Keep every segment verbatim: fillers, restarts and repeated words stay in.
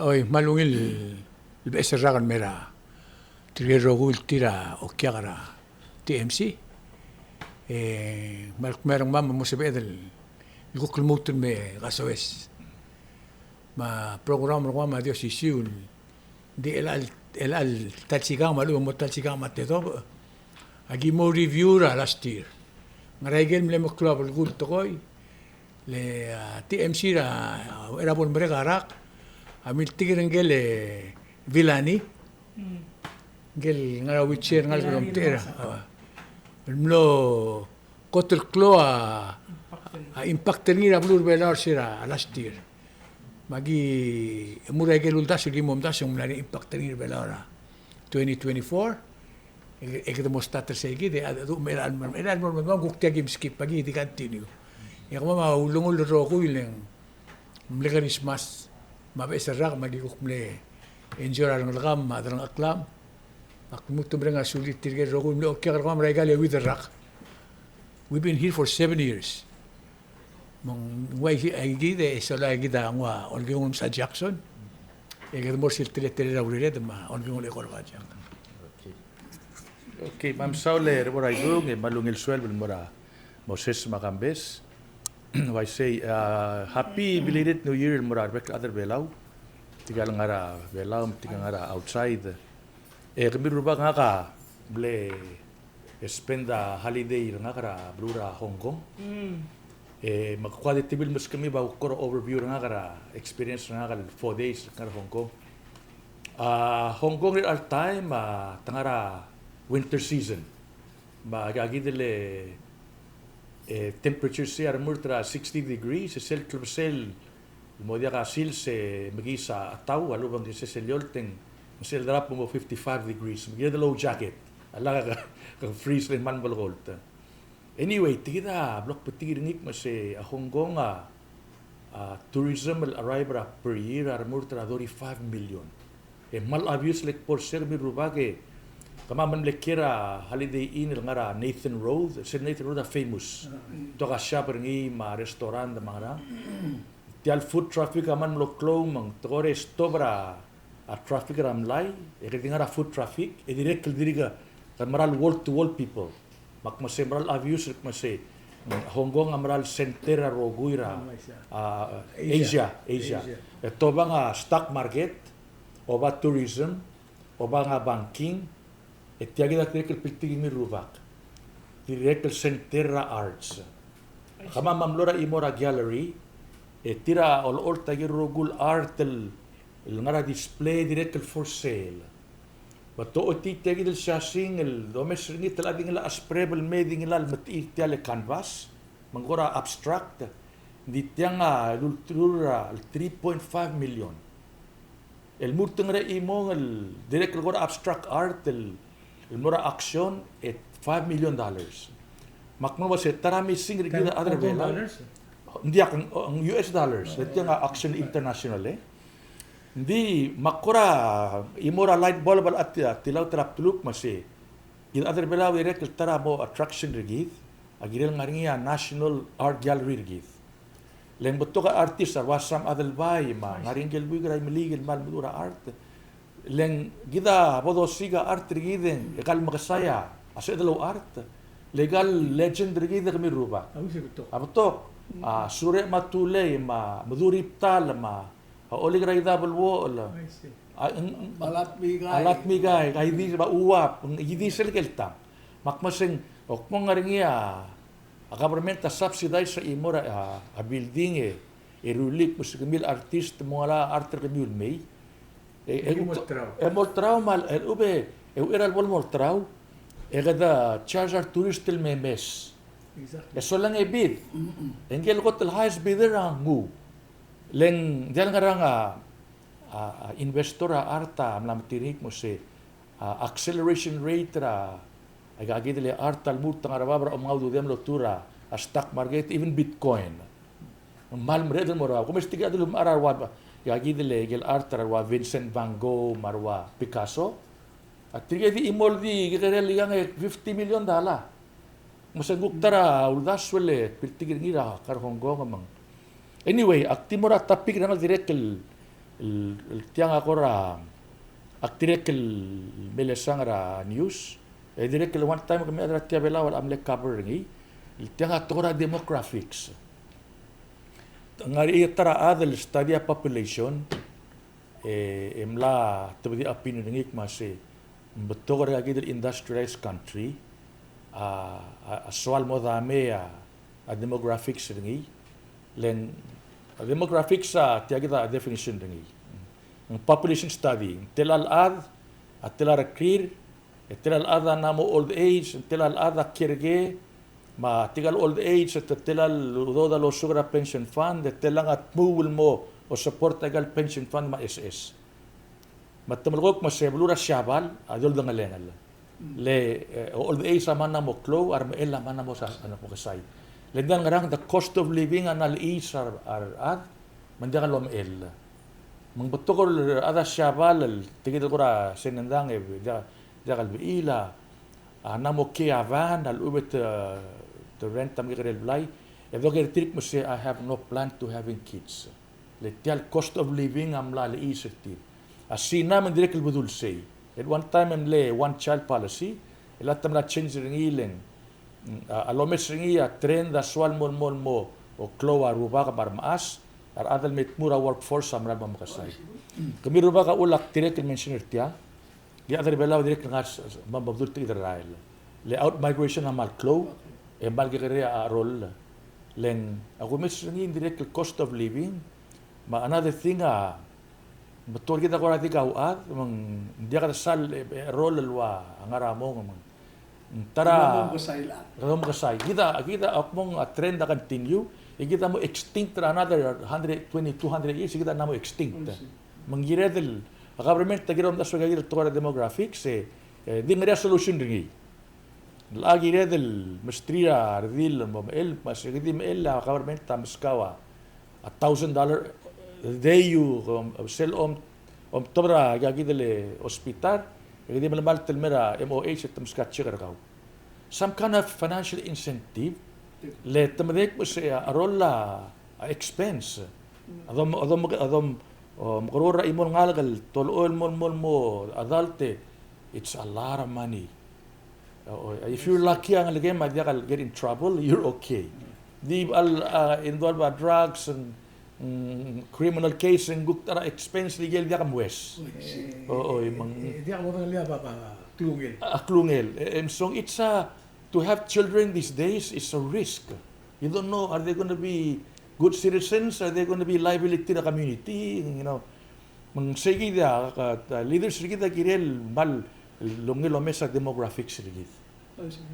Oi, kmal ungil el beches el rak el mei er tirke el rokui el tir a okiak er a T M C. E kmal kmo er ngii me a mo sebeched el kuk lmuut el me kasoes. Me a program er kemam a di osisiu, ng di chelecha el, chelecha el ta el sikang me a lechub e ng mo ta el sikang me a tedobech, aki mo review er a last year. Ngera ikel mle meklou a belkul el tekoi, le, a, T M C er a, er a bo lemerek a rak a miltik er ngike el, e, Vilani. Ngike el ngar er a wheelchair, ngalek el omtechei er a, a, el mlo kot el klou a, a impact er ngii er a beluu er a Belau er se er a last year. Me aki mo er a ikel uldasu el ki mo omdasu e ng mla er ngii a impact er ngii er a Belau er a twenty twenty-four. E, e kede mo start er sei kid, e a, a, me er a, me er a, me er a, me kuk tia ki meskip, aki di continue. E kemam a ulengull el rokui le ng mle Christmas me a beches el rak me aki kuk mle enjoy er a rengelekam me a delengcheklam. Ak lmuut el mereng a sulir tirke el rokui el mle okiak er kemam er aika el euid el rak. We've been here for seven years. Me ng ua ikid e sola ikid a nguu a Olkeriil Ngulmesa Jackson. E kede mo er sel teletelel a urered me a Olkeriil Ngulmesa Jackson. Okay. Okay, me a mesaul e Reboraidung, e kmal ungil sueleb el mo er a Moses me a Kambes. Uaisei, a, happy belated New Year el mo er a rebek el chad er Belau. Tirka el ngar er a Belau, tirka el ngar er a outside. E kemiu el rubak, ngak a mle spend a holiday er ngak er a beluu er a Hong Kong. E me kuk a di tibil meskemiu a kuk kora overview er ngak er a experience er ngak el four days er ngak er a Hong Kong. A, Hong Kong er chelecha el taem a te ngar er a winter season. Me a, a kid el, e, temperature sei a remurt er a sixty degrees, e sel klebesei el mo diak a sils e mekiis a tau, a lechub e ng sesei el eolt e ng sel drop mo fifty-five degrees. Me kired el ou jacket. A lak ke freeze le ng kmal melekolt. Anyway, tia kid a bla kbetik er ngii me se a Hong Kong a, a tourism el arrive er a per year a remurt er a thirty-five million. E kmal obvious el kbo er sei, kemiu el rubak, e kemam a mle kiei er a Holiday Inn el ngar er a Nathan Road, sel Nathan Road a famous. Betok a shop er ngii me a restaurant me a ngerang. Tia el foot traffic a kmal mlo klou me ng tekoi er a stop er a, a traffic er a mlai, e kede di ngar er a foot traffic, e dirrek el dirk, kede mera el wall to wall people. Me ak kmo se mera el obvious el kmo se, mm, Hong Kong a mera el center er a rokui er a, a, Asia, Asia. E te obang a stock market, oba tourism, oba a banking, e tia kid a dirrek el piltik er ngii el rubak. Dirrek el center er a arts. Kemam a mlo er a chimo er a gallery, e tir a olecholt a ikel rokui el art el, el ngar er a display dirrek el for sale. Me te ochotii tia kid el siasing el domes er ngii, te locha di ngilai a sprep el mei e di ngilai el metechii tia el canvas, me ng kora abstract, ng di tiang a ulterau er a three point five million. El mo er a chimo el dirrek el kora abstract art el, el mo er a auction e five million dollars. Me ak mo uase ta er a missing er kid a chad er a Belau. Ng diak, ng, ng U S dollars, le tiang a auction international, e. Ng di me ak kora chimo er a light bulb el a ti-, tilaut er a bdeluk me se kid a chad er a Belau a dirrek el ta er a mo attraction er kid, a kirel ngar er ngii a National Art Gallery er kid. Le ng betok a artist a rua Sam Adelbai me a ngar er ngii el buik er a Imeliik el kmal meduch er a art. Le ng kid a bo dosiik a art er kid e ng kal mekesai a sebeched el ou art. Le kal legend er kid e kemiu el rubak. A betok. A Surech me a Tulei me a Meduribtal me a Olik er a Idab el Uochel. A Latmikai, a Idis, me a Uap, ng Idis el kel tang. Me ak kmo se ng, ok, mo ngar er ngii a, a government a subsidize er a chimo er a, a building e, e rullii me se kemiu el artist mo ngilai a art er kemiu el mei. E, e mo olterau me a, e ube, e uchei er a lebo el mo olterau, e kede charge a retourist el me mes. E solang e bid, e ngike el kot el highest bidder a nguu. Le ng diak el ngerang a, a, a investor er a art a mla metik er ngii el kmo se, a, acceleration rate er a, aika kid el art a lmuut el ngar er a bab er a omengau a ududem el oltuu er a stock market, even Bitcoin. Ng kmal mereched el mo er a bab. Kom mesterir a dilu el mechar a rua, aika kid el, el art er a rua Vincent van Gogh me a rua Picasso. A tirke di chimo el di kekerei el ikang e fifty million dollar. Me se ng kuk ta er a uldasu el piltik er ngii er a kar Hong Kong me ng. Anyway, ak di mo er a topic er ngak el dirrek el El, el tiang a kora, ak dirrek el melesang er a news, e dirrek el one time ke mei a chad er a Belau el mle cover er ngii, el tiang a tekoi er a demographics. Ngar er ngii a ta er a chad el study a population, e, e mla tebedii a opinion er ngii el kmo se, ng betok er a kid el industrialized country, a, a, a soal mo dame a, a demographics er ngii, le ng, a demographics a tia kid a definition er ngii. Ng population study, ng tela el chad, a tela el rekrir, e tela el chad a mla mo old age, e tela el chad a kiei er kei, me tirka el old age, e te tela el udoud a losuk er a pension fund, e telang a dmu el mo support aika el pension fund me a SS. Me te melekoi el kmo se beluu er a Siabal a di oldengelengel. Le, e, old age a mla mo klou, a remechell a mla mo sa, a mla mo kesai. Le ng diak el ngerang, the cost of living a mla lechiis a re, a rechad, me ng diak lomechell. Me ng betok el chad er a Siabal el, tia kid el kora sengkio, e, diak, diak el bechiil a, a mla mo kiei a van, a lechub e te, te rent a mekekerei el blai, e doker er tir el kmo se, I have no plan to having kids. Le tia el cost of living a mla lechiis er tir. A Sina me ng dirrek el bedul sei. At one time e mle one child policy, e le te mla change er ngii le ng, a, a lomes er ngii a trend a soal mo, mo, mo, o klou a rubak me a remechas, a rechad el me dmu er a workforce a mera el mo mekesai. Kemiu el rubak a uchul ak dirrek el mention er tiang, e a chad er a Belau a dirrek el ngar, me, me bedul tia kid el rael. Le outmigration a kmal klou, e kmal kekerei a cheroll. Le ng, a kumes er ngii ng dirrek el cost of living, me another thing a, betok er kid a kora di kauchad, me ng diak desal, e, cheroll el ua ngar er a mong, me ng ta er a, kede mo mekesai. Kid a, kid a, a kmong a trend a continue, e kid a mo extinct er a another hundred twenty, two hundred years, e kid a mla mo extinct. Me ng kired el, a government a kired el omdasu er a kid el tekoi er a demographics, e, e, di ngar er ngii a solution er ngii. Ng kired el mesterir a redil el mo mechell, me se kede di mechell a government a meskau a thousand dollar a day, you, um, sel om, omtobed er a kid el hospital, e kede di melemalt el mei er a M O H e te meskau a check er kau. Some kind of financial incentive, le te medengei el kmo se a cheroll a, a expense. A dom, a dom, a dom, o, mekerreu er a chimo el ngalek el tolochoi el mo, mo, mo adult, it's a lot of money. O, if you're lucky a ngelekem a diak el get in trouble, you're okay. Di bechal, uh, involve a drugs and, mm, criminal case, e ng kuk ta er a expense el ikel diak momes. O, o, me ng, e, diak momes el diak a, a, a klungel. A klungel. E, e, so it's a, to have children these days is a risk. You don't know, are they gonna be good citizens? Are they gonna be liability to the community? You know, me ng sei kid a, a, a leaders er kid a kirel kmal lungil omes a demographics er kid.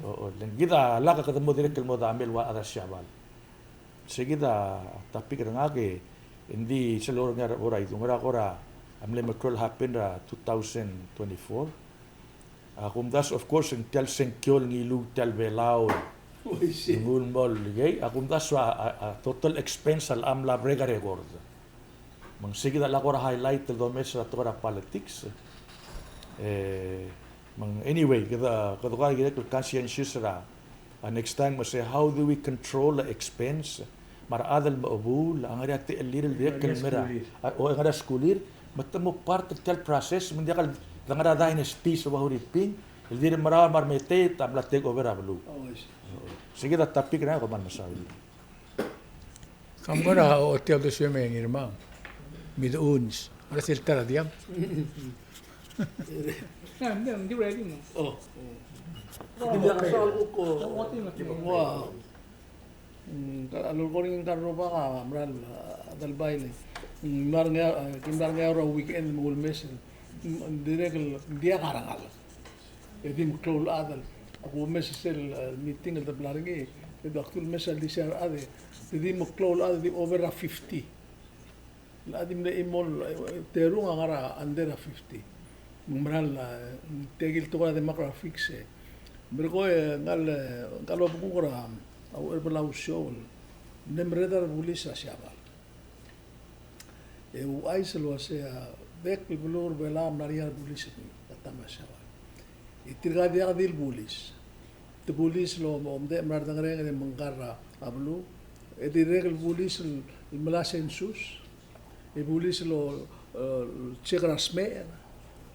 O, o, le ng kid a lak a kede mo dirrek el mo dame el ua chad er a Siabal. Sei kid a topic er ngak e, ng di sel lorrenges er a, er a idung er a kora, a mle meklou el happen er a two thousand twenty-four. A kumdasu, of course, ng tia el sengkio el ngiluu tia el Belau. Ng ulemolem el ikei, a kumdasu a, a, a total expense a mla break a record. Me ng sei kid a lak kora highlight el domes er a tekoi er a politics. E, me ng, anyway, kede, kede kora dirrek el conscientious er a, a next time, me se how do we control the expense? Me a rechad el mechebuul a ngar er ngii a techellir el dirrek el mei er a, a, o ngar er ngii a skulir, me te mo part er tia el process, me ng diak el, de ngar er a dynasty se ua Huriping, el dirk merael me a remetei, te mla take over a beluu. Sei kid a topic er ngak e kom kmal mesaul. Kam kora ochotii a uldesuem e Ngirmang. Me de uns. Ora sel ta er a diang. Oh. Kede soal kuk, mm, a lolekoi er ngii ngka el rubak a mera el, a, Delbai le. Mm, mla er ngii a, a, ki mla er ngii a ura weekend me ulemes. Mm, dirrek el diak a rengalek. E di meklou el chad el, a kumes sel, e, meeting el de bla er ngii, e di ak dul mes el di sei a rechad e, e di meklou el chad e di over a fifty. El chad di mle chimo el, e, terung a ngar er a under a fifty. Me ng mera el, e, tia kid el tekoi er a demographics e. Merekong e, ngal, e, ngal ua bekuk er a, a, Ucherbelau show el mle merreder a rebulis er a Siabal. E ouchais el uasei a bek el beluu er a Belau a mla er ngii a rebulis er ngii, a ta me a Siabal. E tirka a diak di el bulis. Te bulis el omdechem er a redengerenger e mengkar er a beluu. E dirrek el bulis el, el melai a census. E bulis el o, e, check er a smecher,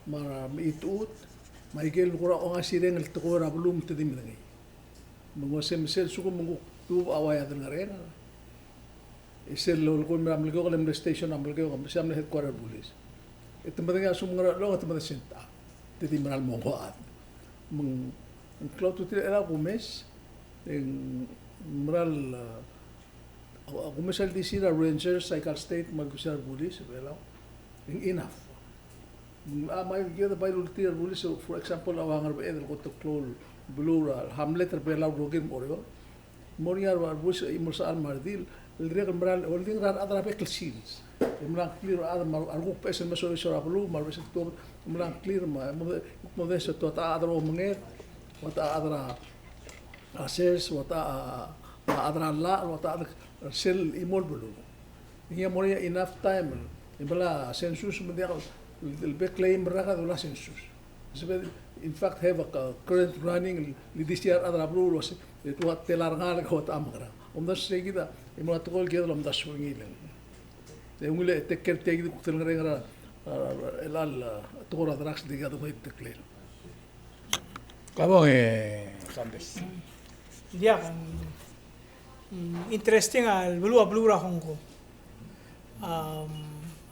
me a mechitechut, me aike el kora ongasireng el tekoi er a beluu me te di medengei. Me ng uase me sel lsekum ng kuk duubech a ua ia dengerenger, e sel lolekoi el mei er a Melekeok, el mle station er a Melekeok, me sei a mle headquarter er a bulis. E te medengei a lsekum ng ngerchelong, e te medengei sel ta, te di mera el mo nguu a chad. Me ng klou a ultutelel a kumes, e ng mera el, e, a kumes el D C er a Rangers, aika el state, me a kumes er a bulis er a Belau, e ng enough. Me ng, a, me aike el bai lultii a bulis, for example, a ua Ngerbeched el kot el klou el beluu er a hamlet er a Belau el rokir me a Oreor. Mo er ngii a bulis e chimo el sechal me a redil, el dirrek el mera el, oldingel a rechad er a bek el sils. E mla ngklir a rechad me a rekuk beches el mesoiseb er a beluu, me a rebeches el tuobed, mla ngklir me, mo, mo de se tuobed a chad er a omenged, tuobed a chad er a a sers, ua ta a, a chad er a llach, ua ta a chad er sel chimo el beluu. Ngii a mo er ngii a enough time el, e mla census me ng diak el, el bek el eim el rak a dola census. Se be, in fact, have a current running el, el di se a rechad er a beluu el uase, e te ua tela er a ngalek, ua ta a mekerang. Omdasu sei kid a, e mla tekoi el kid el omdasu er ngii el. E ungil e take care tia kid el kuk telengerenger er a, a, a, el, el, a, tekoi er a drugs el di kid a mo declare. Kabong e Sanders. Diak, mm, interesting a beluu, a beluu er a Hong Kong. Um,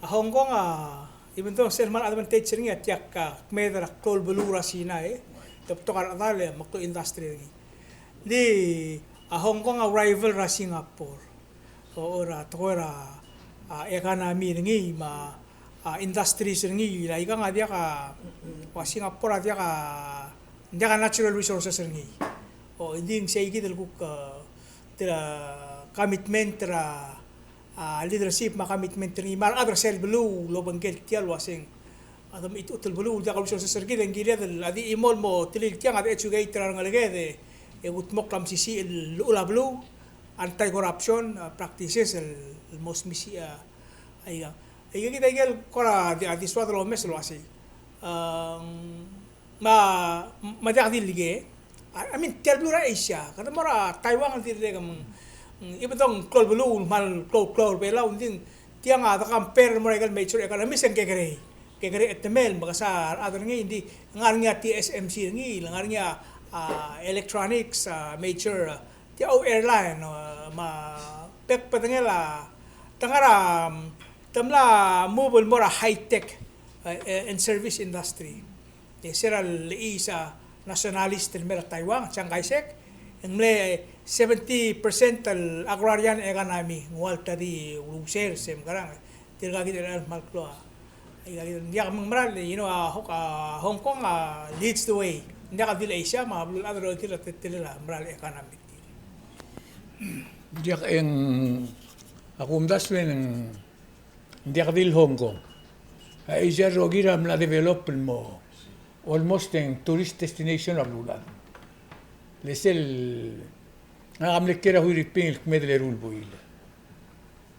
a Hong Kong a, even though sel kmal advantage er ngii a diak a kmeed er a klou el beluu er a Sina, e te betok a rechedal e meklou a industry er ngii. Di a Hong Kong a rival er a Singapore. O, er a tekoi er a, a, economy er ngii me a, a, industries er ngii, el aikang a diak a, ua Singapore a diak a, diak a natural resources er ngii. O, e di ng sei kid el kuk, a, tir a commitment er a, a, leadership me a commitment er ngii me a rechad er sel beluu el obengkel tia el uaseng a, te mechitechut el beluu, diak a resources er kid, e ng kired el a di chimo el mo tilil tiang, a di educate er a rengeleked, e kudmokl a mesisiich el llechul a beluu, anti-corruption, a, practices el, el mo smisiich a, aikang. Aika kid a ikel kora di, a, di soad el omes el uasei. A, me a, me a diak di le ke, I, I mean, tia el beluu er a Asia, kede mo er a Taiwan el dirrek me ng, mm, even though ng klou el beluu, kmal klou, klou er a Belau, ng di tiang a de compare el mo er a ikel major economies e ng kekerei. Kekerei a temel, me kesa a rechad er ngii, ng di ngar er ngii a T S M C er ngii, ngar er ngii a, a, electronics, a, major, a, tia a airline, a, me a bek el bedengel a, te ngar er a, te mla move el mo er a high tech, a, e, and service industry. E se er a lechiis a nationalist el mei er a Taiwan, Chiang Kai-shek, e ng mle seventy percent el agrarian economy, ng ua el ta di uluusers, e mekerang, tirka kid el kmal klou a, aika kid, ng diak, me ng mera el, you know, a Hong, a Hong Kong a leads the way. Ng diak a di le Asia, me a beluulechad el tir a teletelel a mera el economy. Ng diak, e ng, a kumdasu e ng Ng diak di le Hong Kong. A Asia el rokir a mla develop el mo almost e ng tourist destination er a beluulechad. Le sel, ngak a mle kiei er a Huiriping el kmeed el eru el buil.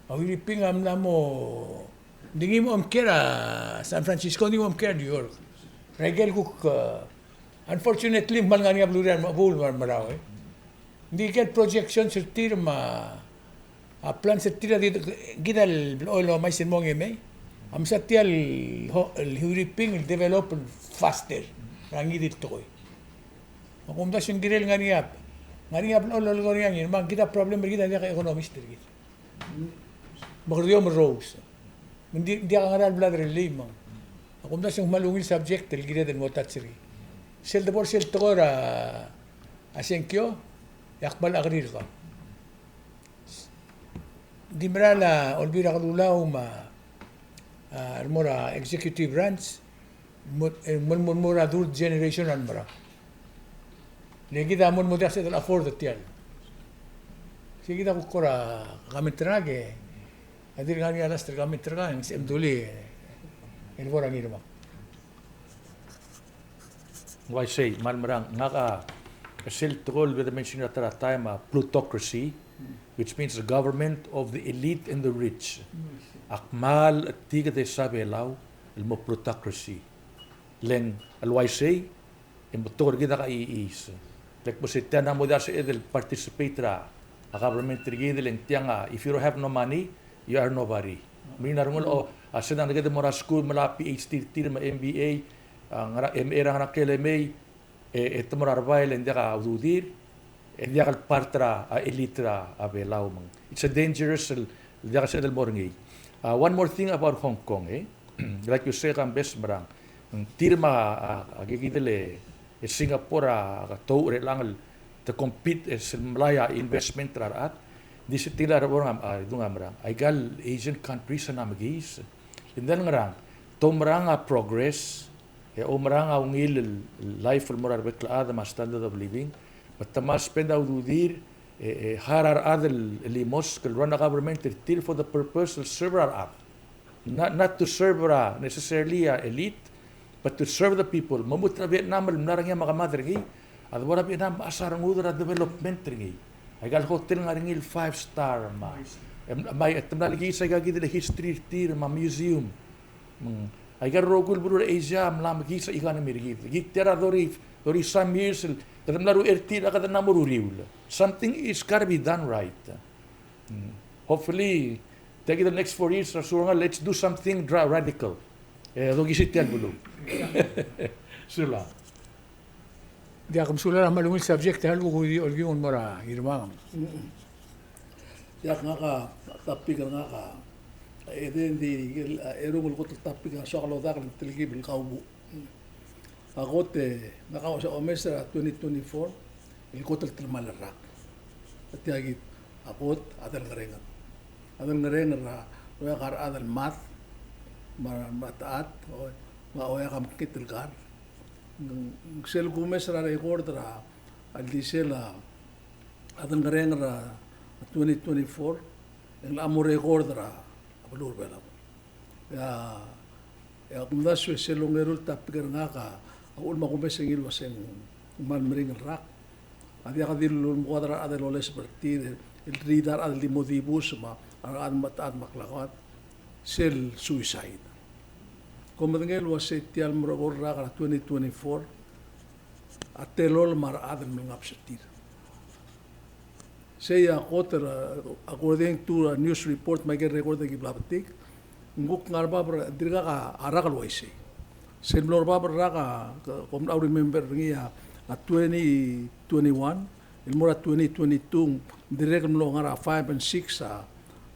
A Huiriping a mla mo, ng di ngii mo omkiei er a San Francisco, ng di mo omkiei er a New York. Er a ikel kuk, e, unfortunately, ng kmal ngar er ngii a beluu er a Mechebul me a Merau, e. Ng di ikel projections er tir me a plans er tir a di, kid a blechoel el omais el mo ngii e mei. A mesa tia el ho-, el Huiriping el develop el faster er a ngii di el tekoi. Me a kumdasu e ng kirel ngar er ngii a, ngar er ngii a blechoel el lolekoi er ngii a ngii, me ng kid a problem er kid a diak a economist er kid. Me kede di omerous. Me ng di, diak a ngera el bla derellii me ng. A kumdasu e ng kmal ungil subject el kired el mo touch er ngii. Sel debo er sel tekoi er a, a sengkio, e ak kmal agree er kau. Ng di mera el Olbiil er a Kelulau me a, a, el mo er a executive branch, mo, e, mo, mo, mo er a third generation el mera. Le kid a mo, mo diak sebeched el afford er tiang. Sei kid a kuk kora comment er ngak e, a dirk ngar er ngii a last comment er ngak, e ng sebechem dulii, e, el bo er a ngii el mo. Ng uaisei, me a le mera, ngak a, sel tekoi el bla de mention er a ta er a taem a plutocracy, which means the government of the elite and the rich. A kmal chetik a desa Belau el mo plutocracy. Le ng, el uaisei, e ng betok er kid a kachichiis. Le kmo se tia ng mo diak sebeched el participate er a, a government er kid, le ng tiang a, if you don't have no money, you are nobody. Me ng ngar er ngii el, o, A, se ng ngar er kid el mo er a skuul el melai a PhD er tir me a MBA, a, ngar er a MA er a ngar er a K L M A, e, e te mo er a rebai el ng diak a ududir, e ng diak el part er a, a, elite er a, a, Belau me ng. It's a dangerous el, el diak el sebeched el mo er ngii. A, one more thing about Hong Kong, e. Like you say, Kambes, merang. Ng tir me a, a, a, kid el, e, Singapore a, a, touch er chelechang el te compete, e, sel melai a investment er a rechad. Di se tir a rechad er a, a, dung a merang. Aika el Asian countries a mla mekiis. Ng di ngerang. Te oumerang a progress, e oumerang a ungil el life el mo er a rebek el chad me a standard of living. Me te kmal spend a ududir, e, e, hire a rechad el, el limosk el run a government er tir for the purpose el serve er a rechad. Not, not to serve er a necessarily a elite, but to serve the people. Me lmuut er a Vietnam el mla er ngii a mekemad er ngii, a debo er a Vietnam a mechas a rengud er a development er ngii. Aika el hotel ngar er ngii el five star me a, em, me a, e te mla mekiis aika kid el history er tir me a museum. Mm. Aika el rokui el beluu er a Asia a mla mekiis a economy er kid. Kid tia er a thirty, thirty some years el, kede mla er a uchei er tir a kede mla mo er a uriul. Something is gotta be done right. Mm. Hopefully, tia kid el next four years, a Surangel, let's do something dra-, radical. E, dodengei tia el beluu. Sulang. Diak, mesulang er a kmal ungil subject, e a lechub e ng di olkiu el mo er a Ngirmang. Diak, ngak a topic er ngak a, e, di, di, el, a, erung el kot el topic a soak el odak el telkib el kaubuch. A kot e, ngak a uase omes er a twenty twenty-four, el kot el telemall el rak. Tia kid, a kot a delngereng. A delngereng er a, oeak a rechad el mad, me a, me a techat, o, me a oeak a mekngit el kar. Ng, ng sel kumes er a record er a, a ildisel a, a delngereng er a twenty twenty-four, e ng locha mo record er a, a beluu er a Belau. E a, e a kumdasu e sel ongeru el topic er ngak a uchul me a kumes er ngii el uase ng kmal meringel el rak. A diak di el ulemekoad er a rechad el oleseb er tir, el riid a rechad el di mo dibus me a rechad me a techad me a klakoad, sel suicide. Kom medengei el uase tia el mo er a rak er a twenty twenty-four, a telolem a rechad el melengaps er tir. Sei a kot er a, according to a news report me aike el record el ki bla betik, ng kuk ngar er a bab er tirkak a rak el uaisei. Sel mlo er a bab er a rak a, ke-, kom mla remember er ngii a, a twenty twenty-one, el mo er a twenty twenty-two, ng dirrek el mlo ngar er a five and six a,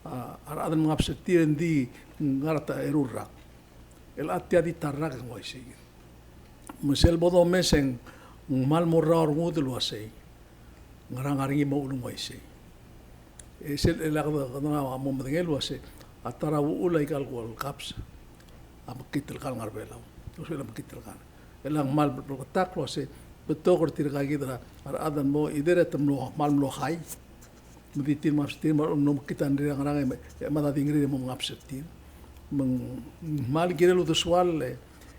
a, a rechad el mengaps er tir e ng di ngar er a ta eru el rak. El a tia di ta el rak e ng uaisei. Me sel bo domes e ng kmal mo rrau a rengud el uasei, ngera ngar er ngii me a uchul me ng uaisei. E sel, el a kede, kede mo medengei el uasei, a ta er a uchul aika el ko el kaps a mekngit el kar el ngar er a Belau. Uasei a mekngit el kar. El a kmal bleketakl el uasei, betok er tirka kid er a, a rechad el mo, either e te mlo, kmal mlo high, me di tir me a, tir me a mlo mekngit a rengrir a ngerang e, e mada di ngerir e mo mengaps er tir. Me ng kmal kirel uldesuall e,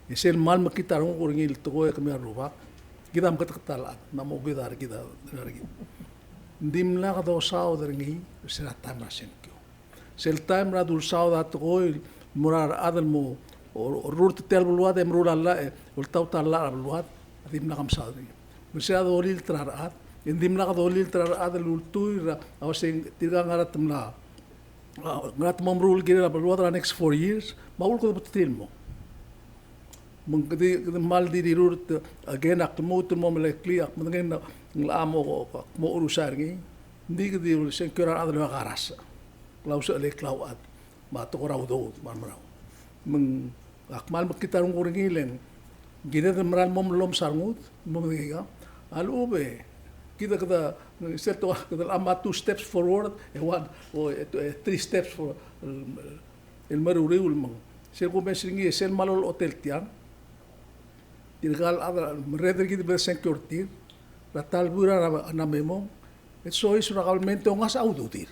e sel kmal mekngit a renguk er ngii el tekoi e kemiu a rubak. Kid a meketeketang el chad, me a mo kid a rekid a, a rekid. Ng dimlak dosaod er ngii, se er a taem er a sengkio. Sel taem er a dulsaod a tekoi, mo er a rechad el mo, o, orrurt tia el beluad e meruul a llach, e, oltaut a llach er a beluad, a dimlak msaod er ngii. Me sel dolilt er a rechad, e ng dimlak dolilt er a rechad el ultuil er a, a uasei tirka ngera te mla, a, ngera te mo meruul el kirel a beluad er a next four years, me a uchul kede beterir el mong. Me ng kede, kede kmal di rirurt, again, ak lmuut el mo meleklii, ak medengei ng locha mo, ak mo orusa er ngii, ng di kede sengkio er a rechad el oeak a rasech. Klausechelei klauchad, me a tekoi er a udoud, me a remerau. Me ng, ak kmal mekngit a renguk er ngii le ng, kired el mera el mo mellomes a rengud, mo medengei kau. A lechub e, kid a kede, sel tekoi, kede locha mo two steps forward, e one, o, e, e three steps for, el, el mer uriul me ng. Sel kumes er ngii e sel mla olechotel tiang. Tirka el chad el merreder er kid el bla sengkio er tir. Er a ta el buil er a, a mla me mong. E soiseb er a kabelment e ongasech a ududir.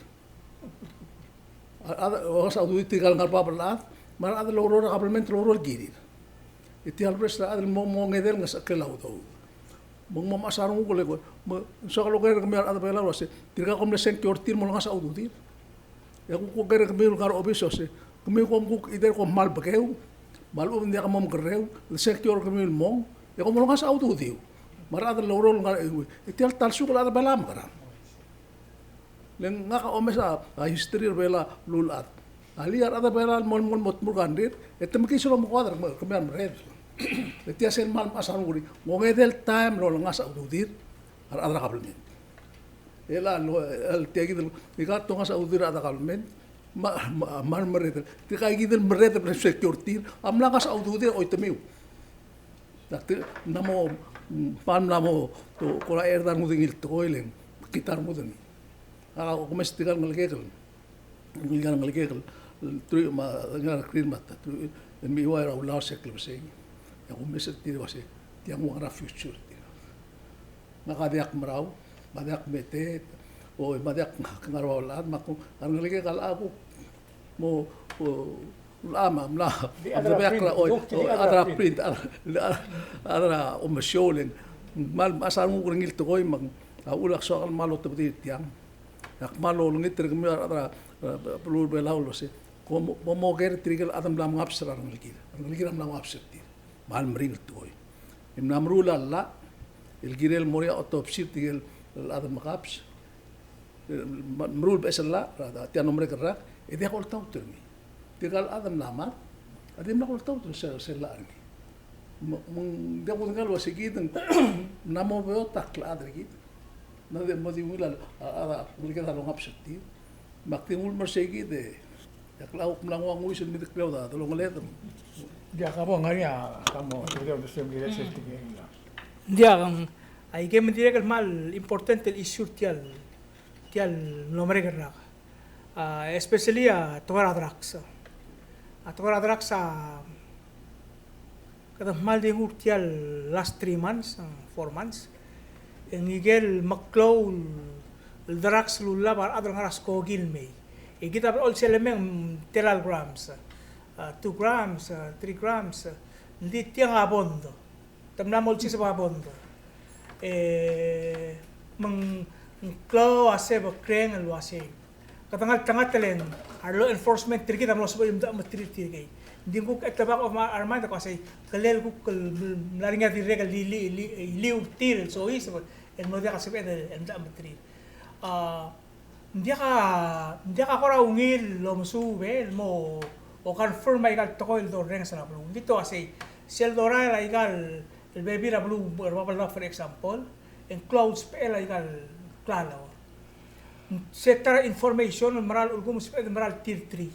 A, a, ongasech a ududir tirka el ngar er a bab el chad. Me a rechad el oureor er a kabelment el oureor el kirir. E tia el beches el chad el mo, mo ngedel ngesecheklel a udoud. Me ng mo mechas a renguk el ko, me, soak el oker er kemiu a rechad er a Belau el uasei, tirka kom le sengkio er tir mo olengasech a ududir. E kuk oker er kemiu el ngar er a obis el uasei, kemiu kom kuk either kom kmal bekeu, me a lechub e ng diak mo mekerreu, le sengkio er kemiu el mong, e kom olengasech a ududiu. Me a rechad el oureor el ngar er a, e tia el ta el suk el chad er a Belau a mekerang. Le ngak a omes a, a history er a Belau el beluulechad. Alii a rechad er a Belau el mo, mo, mo tmuu er a kangrir, e te mekiis el omekoad er kemiu, kemiu a remerreder. E tia sel kmal mechas a renguk er ngii, ng ongedei el taem el olengasech a ududir a rechad er a kabelment. E le, el tia kid el, ika te ongasech a ududir a rechad er a kabelment, me a, me a, me a remerreder. Tirka kid el merreder el security, a mla ngasech a ududir e choitemiu. Ng mla mo, mm, ng mla mo, ko er a chad er a rengud er ngii el tekoi e le ng kid a rengud er ngii. A kumes tirka el ngelekek el, tirka el ngelekek el, truich me a, ngar er a krir me a ta, truich, el miua er a ulaol se klebesei. E a kumes er tir el uasei, tiang ua ngera a future er tir. Ngak a diak merau, me a diak meteet, o me a diak ngar er a ua el chad, me a kuk, a rengelekek a locha kuk mo, o, locha me a mla, the other print, o, the other print, other, other omesiou el, me a, me a mechas a renguk er ngii el tekoi me a uchul a soak el kmal otebedii tiang. Ak kmal olengit er kemiu a rechad er a, er a beluu er a Belau el uasei, kom mo, mo, mo ker tirke el chad el mla mengabs er a rengelekir. A rengelekir a mla mengabs er tir. Me a lemeringel el tekoi. E mla meruul a llach el kirel el mo er ngii a autopsy er tirke el chad el mekabs. Me, meruul beches el llach er a tia el mlo merek el rak, e diak oltaut er ngii. Tirka el chad el mla mad a dimlak oltaut er sel, sel llach er ngii. Me, me ng diak kudengei el uasei kid, ng mla mo beot a klechad er kid. Ng di mo di ungil a, a, a, a, ungil kid a longabs er tir. Me ak di nguu el mo er sei kid e, e ak locha kuk mla nguu a nguis el mei el kleod a delongeled. Diak, a bo ngar er ngii a, ka mo, tirke el uasei. Diak, aike me ng dirrek el kmal important el issue er tia el, tia el mlo merek el rak. A, especially a tekoi er a drugs. A tekoi er a drugs a, kede kmal di nguu er tia el last three months, a, four months. E ngike el meklou el drugs el ullab a rechad el ngar er a skoki el mei. E kid a blechoel sel lemei ng tela el grams, a, two grams, a, three grams, a, ng di tiang a bond. Te mla mo olsiseb a bond. E, me ng klou a sebekreng el uasei, kede ngeltengat el, a re law enforcement er kid a mlo sebechir el mdak meterir tirkei. Ng di kuk at the back of our mind el kmo uasei, kele kuk el mla er ngii a dirrek el li, li, li, liu er tir el soiseb el mlo diak a sebeched el mdak meterir. A, ng diak a, ng diak a kora ungil el omesuub el mo, o confirm aika el tekoi el dorrenges er a beluu. Ng di te uasei, sel dorael aika el bebil er a beluu er a Babeldaob, for example, e ng klou a usbechel aika el klalo. Se ta er a information el mera el ulekum usbeched el mera el tier three.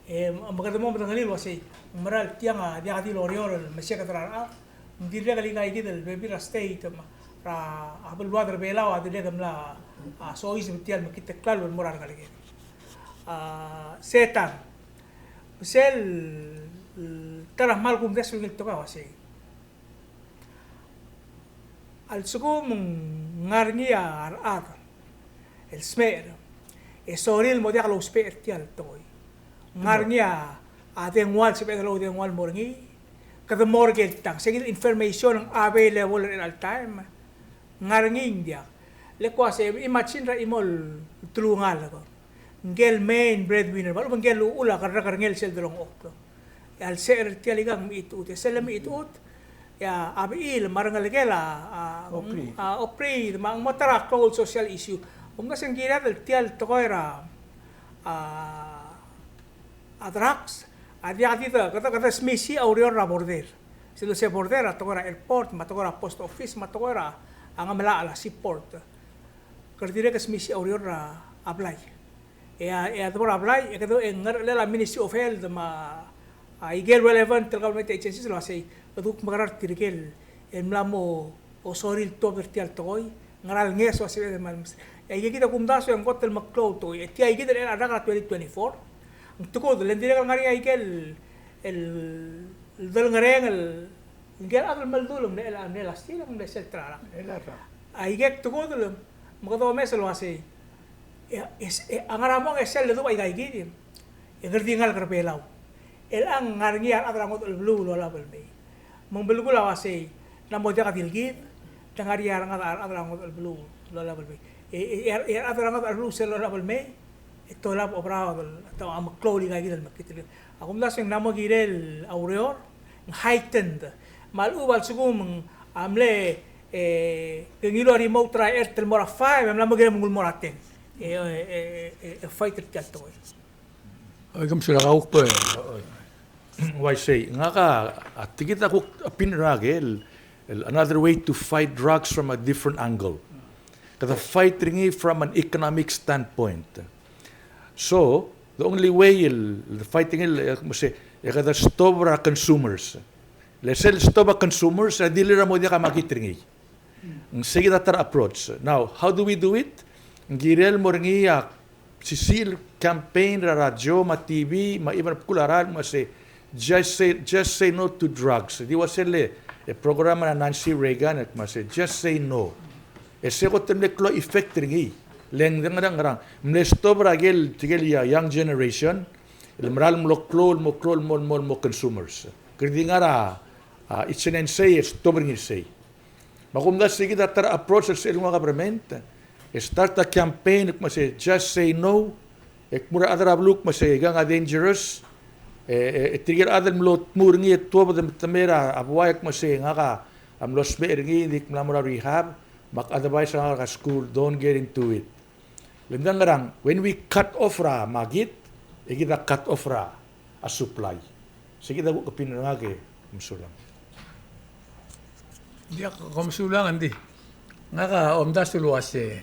E, me kede mo medengelii el uasei, ng mera el tiang a diak di el oureor el mesiik er a rechad, ng dirrek el ika kid el bebil er a state, me a, a beluad er a Belau a dirrek el mla, a, soiseb er tia el mekngit el klalo el mo er a rengeleked. A, se tang, sel, ta er a kmal kumdasu el ungil tekoi a uasei, a lsekum ng ngar er ngii a rechad el smecher e sorir el mo diak lousbech er tia el tekoi, ng ngar er ngii a dengua el sebeched el oudengua el mo er ngii, kede mo er ngii el tang. Se kid el information ng available er chelecha el taem, ng ngar er ngii ng diak. Le kuk uasei, imagine er a chimo el telungalek, ngike el main breadwinner, me a lechub e ngike el uchul a kerrekerngel sel delengchokl. E a lsecher er tia el ikang mechitechut, e sel lemechitechut, e a bechil me a rengelekel a, a, opreid, a, opreid, me ng mo ta er a klou el social issue. Ng mla se ng kired el tia el tekoi er a, a, a drugs a diak di, kede, kede smisichii a ureor er a border. Sel dose border a tekoi er a airport, me a tekoi er a post office, me a tekoi er a, a, Ngemelachel, a seaport. Kede dirrek el smisichii a ureor er a blai. E a, e a debo er a blai, e kede, e ng ngerchelel a Ministry of Health me a, a, ikel relevant el government agencies el uasei, kede kuk mekerang er tirke el mla mo osorir el tuobed er tia el tekoi, ngera el ngeso a sebeched el mla mes. E aike kid a kumdasu e ng kot el meklou a tekoi. E tia kid el chelecha el rak er a twenty twenty-four, ng tekoi el, le ng dirrek el ngar er ngii a ikel, el, el delengerenger el ngike el chad el meldulem, ng mle, ng mle last year, ng mle sel ta er a rak. Aike el tekoi el, me kede omes el uasei, e, e, e, a ngera mong e sel ledubech aika kid, e kede di ngalek er a Belau. Chelechang ng ngar er ngii a rechad er a ngodech el beluu el olab el mei. Me ng belkul a uasei, ng mo diak di el kid, te ngar er ngii a rengad, a rechad er a ngodech el beluu el olab el mei. E, e, e a rechad er a ngodech el beluu sel olab el mei, e te olab a oberaod el, te a meklou el ika kid el mekngit el. A kumdasu e ng mla mo kirel a ureor, ng heightened. Me a lechub a lsekum ng, a mle, e, ke ngiluu a remote er a ert el mo er a five, e mla mo kirem el mo er a ten. E, e, e, e, e fight er tia el tekoi. Oi, kom sulang a kuk, e, uaisei, ngak a, a tia kid a kuk opinion er ngak el, el another way to fight drugs from a different angle. Kede fight er ngii from an economic standpoint. So, the only way el, el fight er ngii el, e, mo se, e kede stop er a consumers. Le sel stop a consumers, e di le er a mo diak a market er ngii. Ng sei kid a ta er a approach. Now, how do we do it? Ng kirel mo er ngii a sisiich el campaign er a radio me a T V me a even a bkul a ralm me a se, just say, just say no to drugs. Di ua sel, e, program er a Nancy Reagan, me a se, just say no. E se kot el mle klou a effect er ngii. Le ng ngerang, ngerang. Mle stop er a kel, tirkel young generation el mera el mlo klou, el mo klou, el mo, el mo, el mo consumers. Kede di ngar er a, a, it's an essay, e stop er ngii el sei. Me a kumdasu e sei kid a ta er a approach er sel nguu a government, e start a campaign el kmo se just say no, e kmo er a rechad er a beluu el kmo se ikang a dangerous, e, e, e tirke el chad el mlo tmuu er ngii e tuobed e metemel a buai el kmo se ngak a mlo smecher er ngii, ng di ak mla mo er a rehab, me ak advice er ngak er a skuul, don't get into it. Le ng ngerang, when we cut off er a market, e kid a cut off er a supply. Sei kid a kuk opinion er ngak e, mesulang. Diak, kom mesulang, ng di. Ngak a omdasu el uase,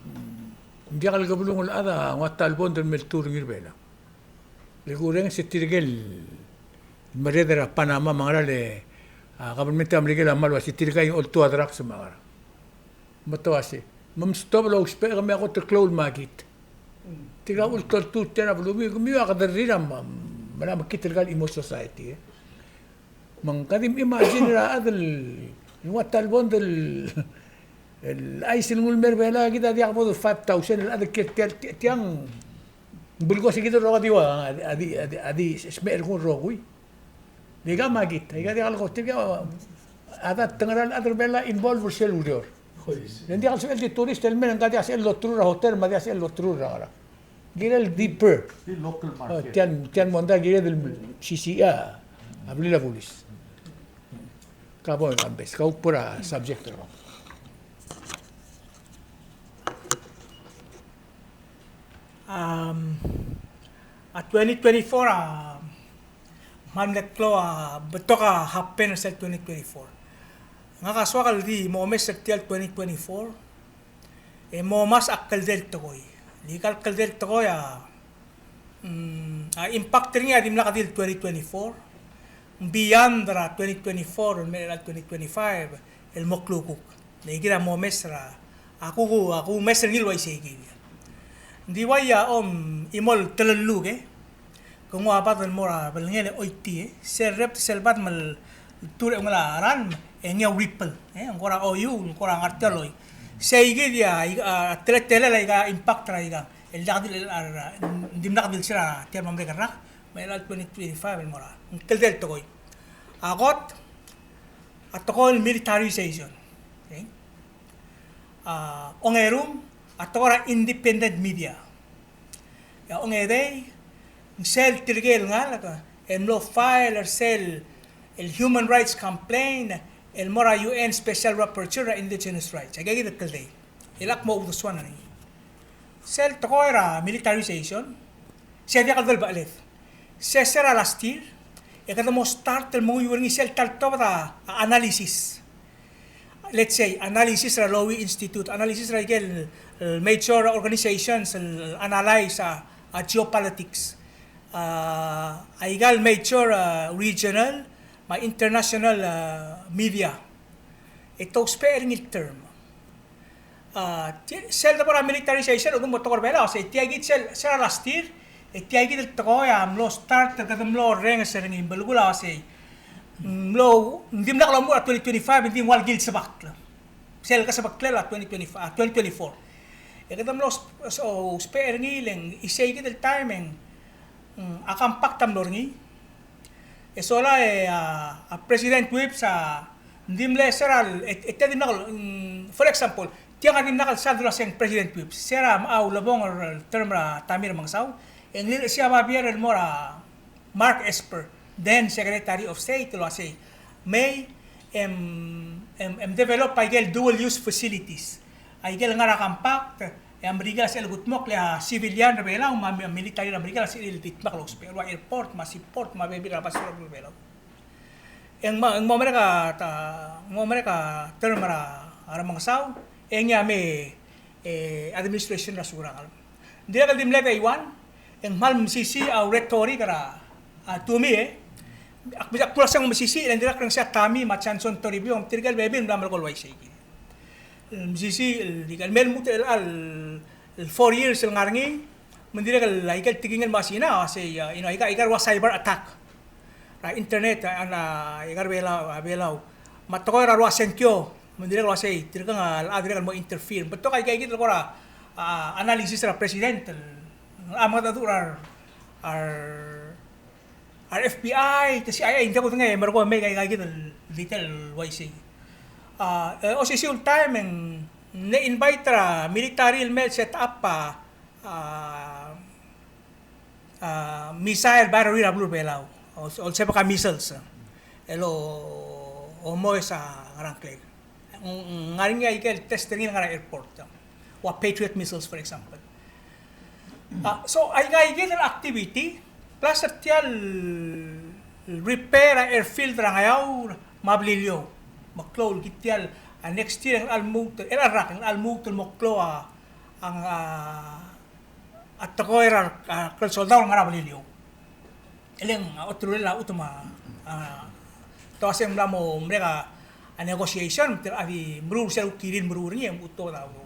mm, ng diak el kebelung el chad a nguu a ta el bond el me ltuu er ngii er a Belau. Le kurrenges e tirke el merreder er a Panama me a ngera el, a, government er a Merikel a kmal uase tirka a oltuu a drugs me a ngera. Me te uase, me mstop el ousbech e kemiu a kot el klou el market. Tirka a ultoltuu er tia er a beluu, kemiu, kemiu a kederir a me, me mekngit er kau el chimo el society, e. Me ng ka di imagine er a chad el nguu a ta el bond el, el chais el nguu el mei er a Belau, kid a diak bo de five thousand el chad el kiei er tia, tia, tiang, belkul a se kid el rokui a di ua, a di, a di, a di smecher er nguu el rokui. Di ka market, di ka, di ka el kot, di ka, a ta, te ngar er a rechad er a Belau a involve er sel ureor. Le ng diak el sebechel di tourist el mei, ng ka diak sebechel el oterur er a hotel, me a diak sebechel el oterur er a ngerang. Kirel deeper. Di local market. O, tiang, tiang mondai kirel el sisiich a blil a bulis. Ka bo e kambes, kau pura subject er a. Um, a twenty twenty-four a, me ng klou a betok a happen er sel twenty twenty-four. Ngak a soak el di mo omes er tia el twenty twenty-four. E mo omes a kldei el tekoi. Le ika el kldei el tekoi a, mm, a impact er ngii a dimlak di el twenty twenty-four. Beyond er a twenty twenty-four el mei er a twenty twenty-five el mo klukuk. Le kid a mo omes er a, a kuk, a kuk omes er ngii el uaisei kid. Ng di uaia, om, chimo el telelluk, e. Ke nguu a bad el mo er a belngel e choitii, e. Sel rep, sel bad me ltuu er a eungel a ralm, e ngii a ripple, e. Ng kora oiuul, ng kora ngar tia el oi. Sei kid a, a teletelel a ika impact er a ika. El diak di, a, a, dimlak di el sel a tia el mo merek el rak, me er a twenty twenty-five el mo er a. Ng kldei el tekoi. A kot, a tekoi el militarization. Okay? A ongerung, a tekoi er a independent media. E a ongedei, ng sel tirke el ngalek el mlo file er sel el human rights complaint el mo er a U N Special Rapporteur er a Indigenous Rights. Aika kid el kldei. E ak mo uldesuan er ngii. Sel tekoi er a militarization, se diak el delebecheled. Se, se er a last year, e kede mo start el menguiu er ngii sel ta el tobed a, a analysis. Let's say, analysis er a Lowy Institute, analysis er a ikel, el major organizations el analyze a, a geopolitics. A, a ikal major, a, regional, me a international, a, media. E te ousbech er ngii el term. A, ti-, sel debo er a militarization, a kuk mo tekoi er a Belau, sei, tia kid sel, sel last year, e tia kid el tekoi a mlo start, kede mlo orrenges er ngii, belkul a sei. Mlo, ng dimlak lomuchel a twenty twenty-five, ng di ngua el kil sebakl. Sel kesebeklel a twenty twenty-five, a, twenty twenty-four. E kede mlo s-, s-, ousbech er ngii le ng isei kid el taem e ng, mm, a compact a mlo er ngii. E sola e, a, a President Whipps a, ng di mle se er a, e, e tia dimlak el, mm, for example, tiang a dimlak el sal dula se ng President Whipps. Se er a, a ulebongel el term er a Tommy Remengesau, e ng liluchesii a babier el mo er a Mark Esper, then Secretary of State, el uasei, mei, em, em, em develop a ikel dual use facilities. A ikel ngar er a compact, E a Merikel a sel kudmokl e a civilian er a Belau me a military er a Merikel a sel di dmak el ousbech el ua airport me a seaport me a bebil er a basio er a beluu er a Belau. E ng mo, e ng mo merek a ta, ng mo merek a term er a, er a Remengesau, e ngii a mei, e, administration er a Surangel. Ng dirrek el di mle day one, e ng kmal mesisiich a rhetoric er a, a Tuomey, e. Ak, ak mla sel mesisiich, e le ng dirrek el ngar er ngii a Tuomey me a Johnson Toribiong, tirke el bebil a mla melekoi el uaisei. Mesisiich, el, el me lmuut el, el, el four years el ngar er ngii, me ng dirrek el, aike el tekingel el mo er a Sina, a sei, a, you know, aika, aika el ua cyber attack er a internet, a, a, aika er a Belau, a, Belau. Me a tekoi er a rua sengkio, me ng dirrek el uaisei, tirkang a, a dirrek el mo interfere. Betok aika, aika el kora, a, analysis er a president, el, a, mengedecheduch er a, a, a re F B I, te C I A, ng diak kudengei, e merekong e mei aika, aika kid el detail el uaisei. A, e, osisiu el taem e ng mle invite er a military el mei el set up a, a, a, missile battery er a beluu er a Belau. O, olsebek a missiles. El o, omoes a ngerang klel. Ng, ng ngar er ngii aike el test er ngii el ngar er a airport. Ua Patriot missiles, for example. A, so, aika, aika el activity, plus er tia el repair a airfield er a Ngeaur me a Beliliou. Me klou el kid tia el, a, next year e ng locha lmuut, e a rak, e ng locha lmuut el mo klou a, a, a tekoi er a, a, klsoldau el ngar er a Beliliou. E le ng, a, oterulel a chutem a, a, te uasei ng mla mo merek a, a negotiation, te a di meruul sel kirir el meruul er ngii, e ng uto dauro.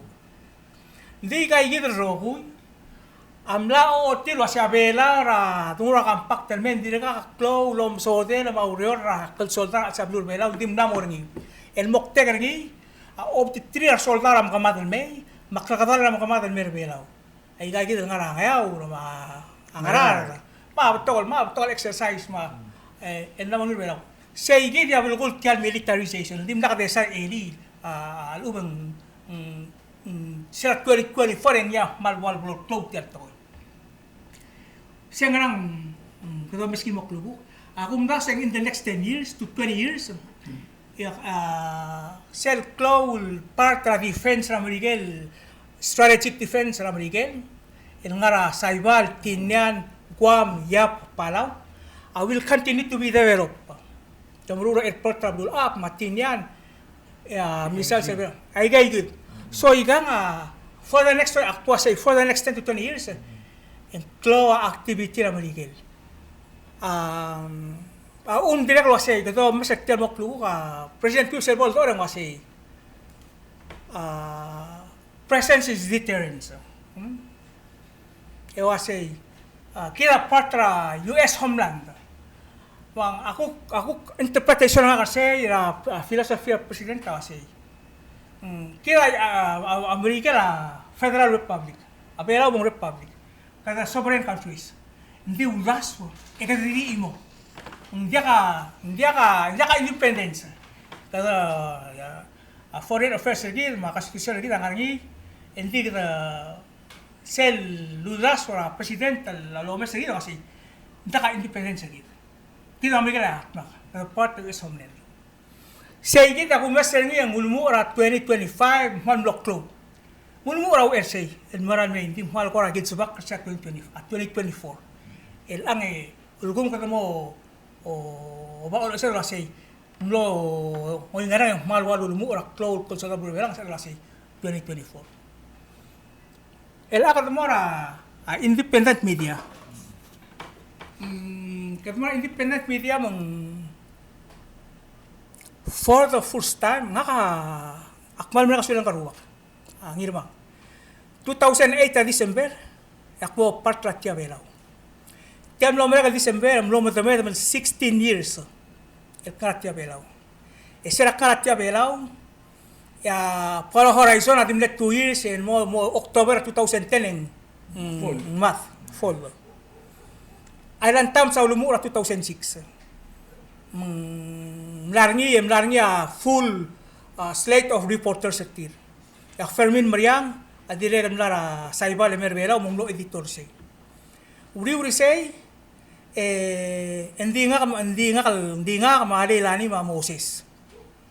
Ng di aika kid el rokui a mla ochotii el uasei a Belau er a donguu er a compact el mei, ng dirkak a klou el omesodel me a ureor er a klsoldau er a chelsel a beluu er a Belau, ng di mla mo er ngii. El moktek er ngii a obengterir a resoldau er a mekemad el mei, me a klekedall er a mekemad el mei er a Belau. Aika kid el ngar er a Ngeaur me a Ngaraard. Me a betok el, me a betok el exercise me a, e, el mla mo er a Belau. Sei kid a belkul tia el militarization, ng dimlak de sa el, a, a lechub e ng, mm, mm, se er a twenty twenty-four e ng ngii a kmal ua el bo el klou tia el tekoi. Se ngerang, mm, kede meskid el mo klukuk. A kumdasu e ng in the next ten years to twenty years, e a, a, sel klou el part er a defense er a Merikel, strategic defense er a Merikel, el ngar er a Saipan, Tinian, Guam, Yap, Palau, a will continue to be developed. Te meruul er a airport er a Belulechab, me a Tinian, e a missile survey, aika kid. So ikang a, for the next, ak ua sei, for the next ten to twenty years, e ng klou a activity er a Merikel. Um, a, ng dirrek el ua sei, kede omes er tia el mo klukuk a, President Bush el bo el dechor e ng ua sei, a, presence is deterrence. Hmm? E ua sei, a, kid a part er a U S homeland. Me ng, a kuk, a kuk interpretation er ngak er sei, er a, a, philosophy er a president a ua sei. Hmm, kid a, a, a, a Merikel a federal republic. A Belau a mo republic. Kede sovereign countries. Ng di uldasu e kede di chimo. Ng diak a, ng diak a, ng diak a independence. Kede, a, a foreign affairs er kid, me a constitution er kid a ngar er ngii, e ng di kede sel uldasu er a president el lomes er kid a ua sei, ng diak a independence er kid. Kid a Merikel a, me a, kede part er a U S homeland. Sei kid a kumes er ngii e ng ulemuchel er a twenty twenty-five, me ng mlo klou. Ng ulemuchel er a uchei er sei, el mera el mei, ng di kmal kora kid sebechek er se er a twenty twenty, a twenty twenty-four. El ang e, ulekum kede mo, o, oba olechesel el ua sei, ng mlo, oingerang e ng kmal ua el ulemuchel er a klou el klsoldau er a Belau er a sei, twenty twenty-four. El a kede mo er a, a, independent media. Mm, kede mo er a independent media me ng for the first time, ngak a, ak kmal merek a sulel ngka el rubak. A, Ngirmang. Two thousand eight a December, e ak mo part er a Tia Belau. Tia el mlo merek el December, e mlo medemered el sixteen years el kngar er a Tia Belau. E se er a kngar er a Tia Belau, e a Palo Horizon a di mle two years, e mo, mo October two thousand ten e ng, mm, fall. Mad, fall. Island Times a ulemuchel er a two thousand six. Mm, mla er ngii, e mla er ngii a full, a, slate of reporters er tir. E a Fermin Meriang a dirrek el mla er a Saipan el mei er a Belau, me ng mlo editor er sei. Uriul er isei, e, e ng di ngak, ng di ngak, ng di ngak me a Leilani me a Moses.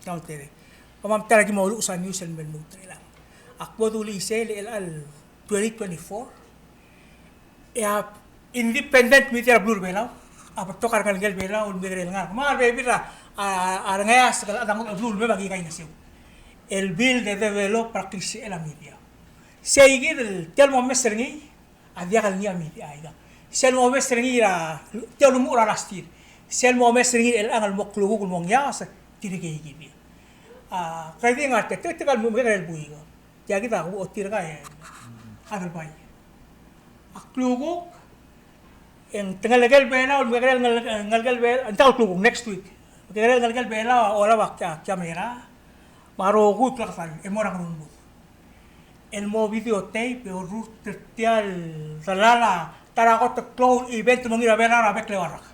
Ng ua tede. Kemam ta er a ki mo luches a news el me lmuut er chelechang. Ak bo dulii isei el, el, el twenty twenty-four, e a independent media er a beluu er a Belau a betok a rengelekel Belau el mekerei el ngar. Me a rebebil er a, a, a rengeasek el chad a ngodech el beluu el mei me aki kaingeseu el build e develop er a klisichel a media. Sei kid el tia el mo mes er ngii a diak el ngii a media, aika. Sel mo mes er ngii er a, tia el ulemuchel er a last year, sel mo mes er ngii er chelechang el mo klukuk el mo ngias, tirkei kid. A, kede ngar tia, tirka el mo mekerei el buik. Tia kid a kubo tirka e a delbai. A klukuk, e ng te ngelekel Belau, mekerei el ngel-, ngelekel Belau, ng diak el klukuk, next week. Mekerei el ngelekel Belau a olab a kia, kia mera, me a rokui el klekedall, e mo er a Ngerulmud el mo videotape e orrurt er tia el delal a ta er a kot el klou el event el mo er a Belau er a bek el eua el rak,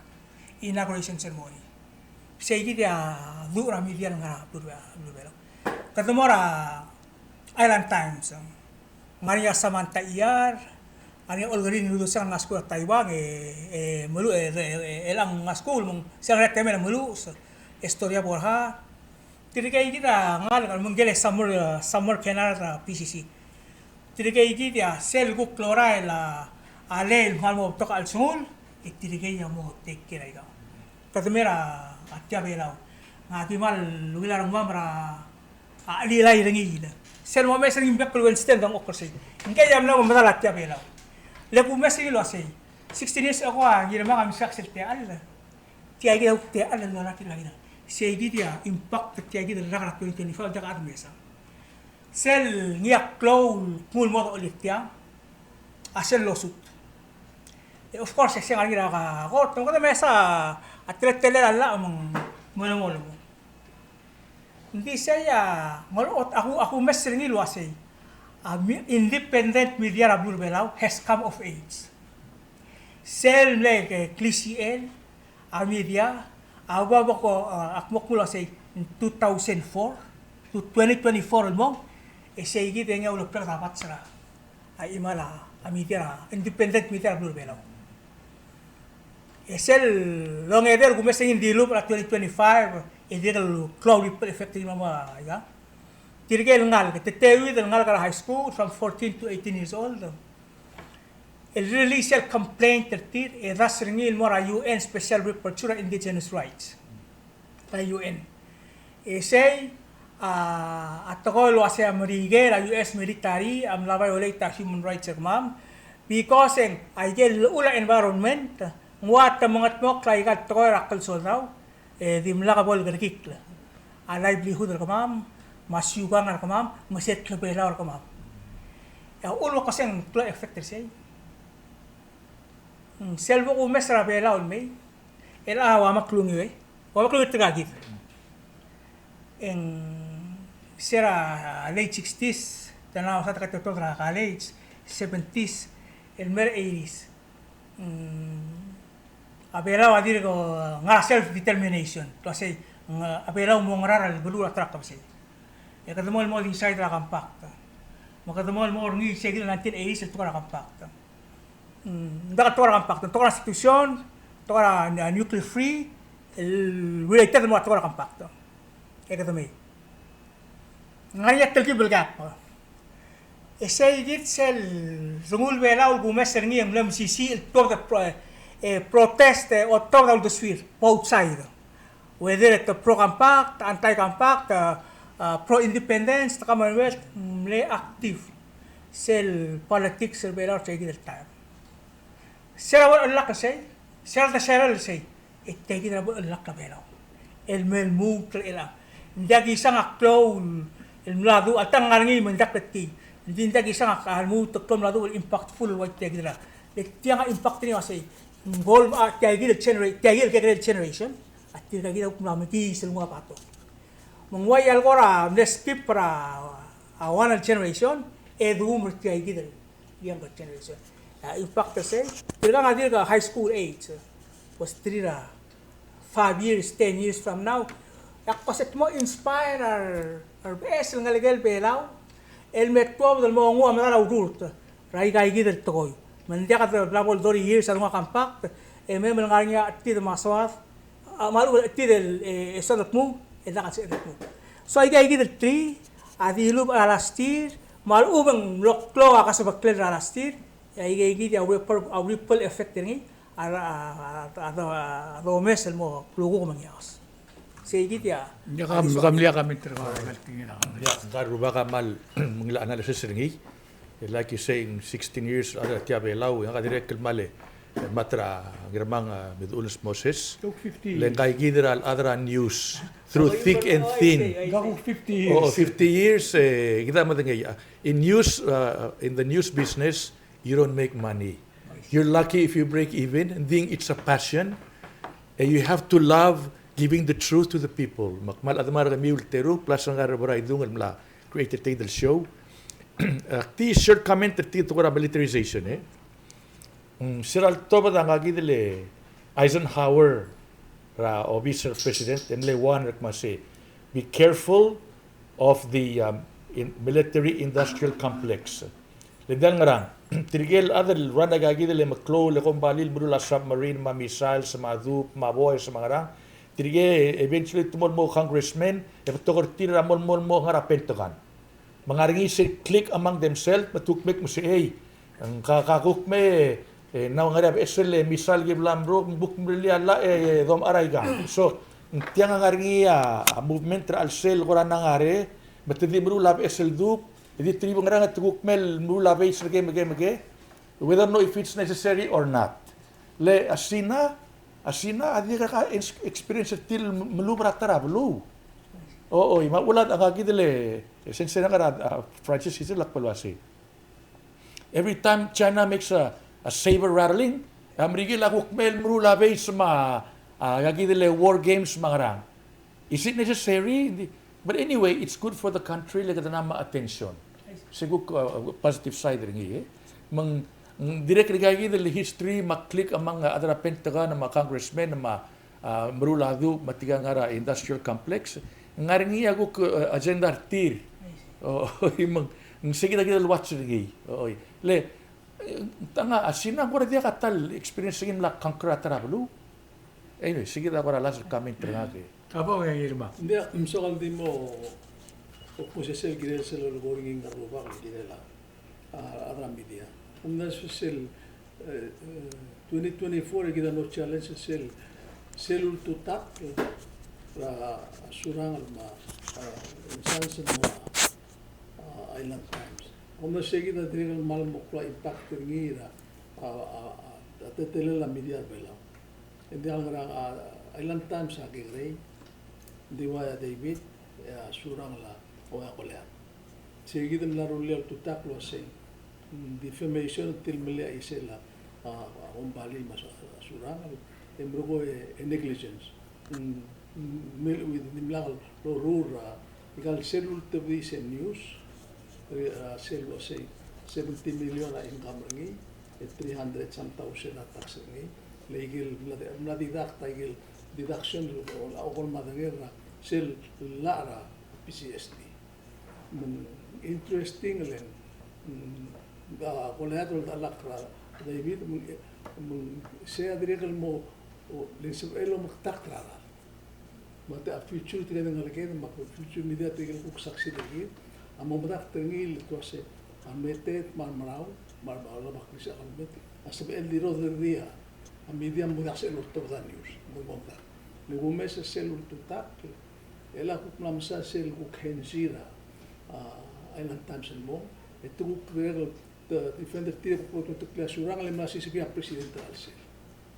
inauguration ceremony. Sei kid a duch er a media el ngar er a beluu er a Belau. Kede mo er a Island Times, ng ngar er ngii a Samantha Iyar, ng ngar er ngii a Olgerin Rudosang el ngar er a skuul er a Taiwan, e, e, meluches, e, e, e, el ngar er a skuul, me ng sel ngar er a temel a meluches, e, Storia Borja, tirkei kid a ngalek el mengkel e Samuel, Samuel Kennard er a P C C. Tirkei kid a sel kuk lorael a, a lei el kmal mo betok a chelsengul, e tirkei a mo take care er aika. Kede mei er a Tia Belau. Ngak a ki kmal ungil a rengmam er a, a chelilai er ngii. Sel mo mes er ngii a bek el Wednesday e ng oker sei. Ngii a mla mo medal a Tia Belau. Le kumes er ngii el uasei, sixteen years ago a Ngirmang a meskak sel techall. Tia kid a kuk techall el lorael er kid. Sei kid a impact er tia kid el rak er a twenty twenty-five el diak a chad el mesa. Sel ngii a klou el kmo ng mo docholir tiang a sel lawsuit. E of course, e se ngar er ngii er a court, me kede mesa a teletelel a llach me ng melemolem. Ng di sei a, ng ot, a ku, a kumes er ngii el uasei, a mi-, independent media er a beluu er a Belau has come of age. Sel mle ke klisichel a media a ua bo ko, a, ak mo kmo el uasei, two thousand four to twenty twenty-four el mong, e sei kid e ngii a ulebleked a batch er a, a chimal a, a media er a, independent media er a beluu er a Belau. E sel longedei el kumes er ngii e ng dilubech er a twenty twenty-five, e dirk el klou a ripple effect er ngii el mo er aika. Tirke el ngalek, te, te teuid el ngalek er a high school from fourteen to eighteen years old. El release el complaint er tir, e dars er ngii el mo er a U N Special Rapporteur er a Indigenous Rights er a U N. E sei a, a tekoi el uasei a Merikel, a U S military a mla violate a human rights er kemam, because e ng aike el llechul a environment, ng ua te mengetmokl aika el tekoi er a klsoldau, e dimlak bo lekerekikl a livelihood er kemam, me a siukang er kemam, me sel klebelau er kemam. E a uchul me ko se ng klou a effect er sei. Mm, sel bo kumes er a Belau el mei, el a ua me a klungiu e, ua me a klungiu e tirka kid. E ng se er a late sixties, te mla mesa a tekoi er a college, seventies, el mer a eighties. Mm, a Belau a dirk ngar er a self determination. Te uasei, ng, a Belau a mo ngera er a beluu er a ta er a kebesei. E kede mo el mo decide er a compact. Me kede mo el mo er ngii sei kid el nineteen eighties el tekoi er a compact. Mm, ng diak el tekoi er a compact, tekoi er a constitution, tekoi er a, a nuclear free, el related el mo er a tekoi er a compact. E kede mei. Ng ngar er ngii a telkib el gap. E sei kid sel rengul Belau el kumes er ngii e ng mle mesisiich el tuobed el pro-, e, protest, e, o tuobed a uldesuir, both side. Whether te pro compact, anti compact, e, e, pro independence, te Commonwealth, ng mle active sel politics er Belau er sei kid el taem. Sel a bo el lak sei, sel a bo el lak sei, e tia kid a bo el lak a Belau el mei el mungil er chelechang. Ng diak kisang a klou el mla duch, alta ng ngar er ngii me ng diak letkii. Ng di ng diak kisang a lmuut el klou el mla duch el impactful el ua tia kid er a. Le tiang a impact er ngii a sei, ng kol a tia kid el genera-, tia kid el kekerei el generation a tirka kid a kuk mla mekiis el nguu a batok. Me ng uaia el kora mle skip er a, a one generation, e duum er tia kid el younger generation. A, impact er sei, tirkang a dirk high school age, e, ko se tir a five years, ten years from now, e ak ko se te mo inspire a re, a rebeches el ngelekel Belau el me tuobed el mo nguu a medal a ururt er aika kid el tekoi. Me ng diak de bla bo el thirty years a lenguu a compact, e mei me le ngar er ngii a chetid me a soad, a, me a lechub e chetid el, e, e soad el kmu, e diak a sebeched el kmu. So aika kid el three a dilubech er a last year, Me a lechub e ng mlo klou a kasebeklel er a last year, e aike kid a ripple, a ripple effect er ngii a, a, a, a, a domes el mo klukuk me ng yaos. Sei kid a. Ng ka, ng ka mle comment er kau. Ng ka rubak a kmal, ng mle analysis er ngii. Like you say, in sixteen years, a tia Belau, e ngak a dirrek el kmal, e, mat er a Ngermang, a, Medules Moses. Took fifty years. Le ngka kid er a, a rechad er a news, through thick and thin. Ngka kuk fifty years. Oh, fifty years, e, kid a medengei, a, in news, uh, in the news business, you don't make money. You're lucky if you break even. And then it's a passion. And you have to love giving the truth to the people. Me ak kmal chad me a rengmiu el terung, plus a ngar er a Boraidung el mla create er tia el show. Ak di short comment er tia el tekoi er a militarization, e. Mm, se er a letobed a ngka kid el Eisenhower er a obis er a president, e mle warn er kmo sei, be careful of the, um, in-, military industrial complex. Le ng diak el ngerang, tirke el chad el run a ikakid el meklou el kombalii el meruul a submarine, me a missiles, me a dub, me a buoys, me a ngerang. Tirke eventually te mo el mo congressman, e betok er tir a mo el mo el mo ngar er a Pentagon. Me ng ngar er ngii sel click among themselves, me te kuk me kmo sei, ei, ng ka, ka kuk me, e, ng ngar er ngii a beches el missile el ki bla mruk, ng kuk mrellii a llach e, e, domechar a ikang. So, ng tiang a ngar er ngii a, a movement er a chelsel kora ngar er ngii, me te di meruul a beches el dub, e di tribu ngerang e te kuk me el meruul a base er kei me kei me kei. We don't know if it's necessary or not. Le a Sina, a Sina a dirk a experience er tir el melub er a ta er a beluu. O, oi, me a ulad a ngka kid el, e, sensei er a, a, Francis Hizel a kbo el uasei, every time China makes a, a saber rattling, a Merikel a kuk me el meruul a base me a, a, ikakid el war games me a ngerang. Is it necessary? But anyway, it's good for the country, le kede mla me a attention. Se kuk, uh, positive side er ngii, e. Me ng, ng dirrek er ikakid el history me a click among, uh, a rechad er a Pentagon me a congressman me a, uh, meruul a dub me tirka el ngar er a industrial complex. Ng ngar er ngii a kuk, uh, agenda er tir. O, oi, me ng, ng se kid a kid el watch er ngii. O, oi. Le, e, tang a Sina ng kora diak a ta el experience er ngii el mla conquer a ta er a beluu. Anyway, se kid a kora last comment er ngak e. Ka bo e Irma. Ng diak, ng soak el di mo, o, kmo se sel kirel sel lolekoi er ngii a rubak el kirel a, a, a rechad er a media. Ng mla sel, e, e, twenty twenty-four e kid a mo challenge sel, sel ultutakl er a Surangel me a, a, Insansen me a, a, Island Times. Ng mla se kid a dirrek el kmal mo klou a impact er ngii er a, a, a, a, a teletelel a media er a Belau. Ng diak el ngerang, a, Island Times a kekerei, ng di ua a David, e a Surangel a ua a kolean. Sei kid el mla rullii a ultutakl el uasei, mm, defamation, tir el melai a chisel a, a, a, kombalii me a Su-, a Surangel, e merekong e negligence. Mm, mm, mil-, dimlak loruul er a, ikal sel ultebedii sel news, e, a, sel uasei, seventy million a income er ngii, e three hundred some thousand a tax er ngii, le ikel mla, mla deduct a ikel deduction el, el, el okolmadengei er a sel llach er a P G S T. Me ng interesting le ng, mm, a kolean el doldak er a David, me ng, me ng sei a dirrek el mo, o, le ng sebechel el omekdakt er a rechad. Me a tia future tirke el ngeleked, me a future media tirke el kuk succeed er kid, a mo medakt er ngii el ua se a Merikel me a Merau, me a, me a lobak er se a government, a sebechel el di roderdii a media me ng diak sel oltobed a news, me ng mo medakt. Le kumes er sel ultutakl, e le kuk mla mesa sel kuk henzi er a, a, Island Times el mong, e te kuk dirrek el, te, defend er tir e kuk ultuteklii a Surangel e mla sisibii a president er a chelsel.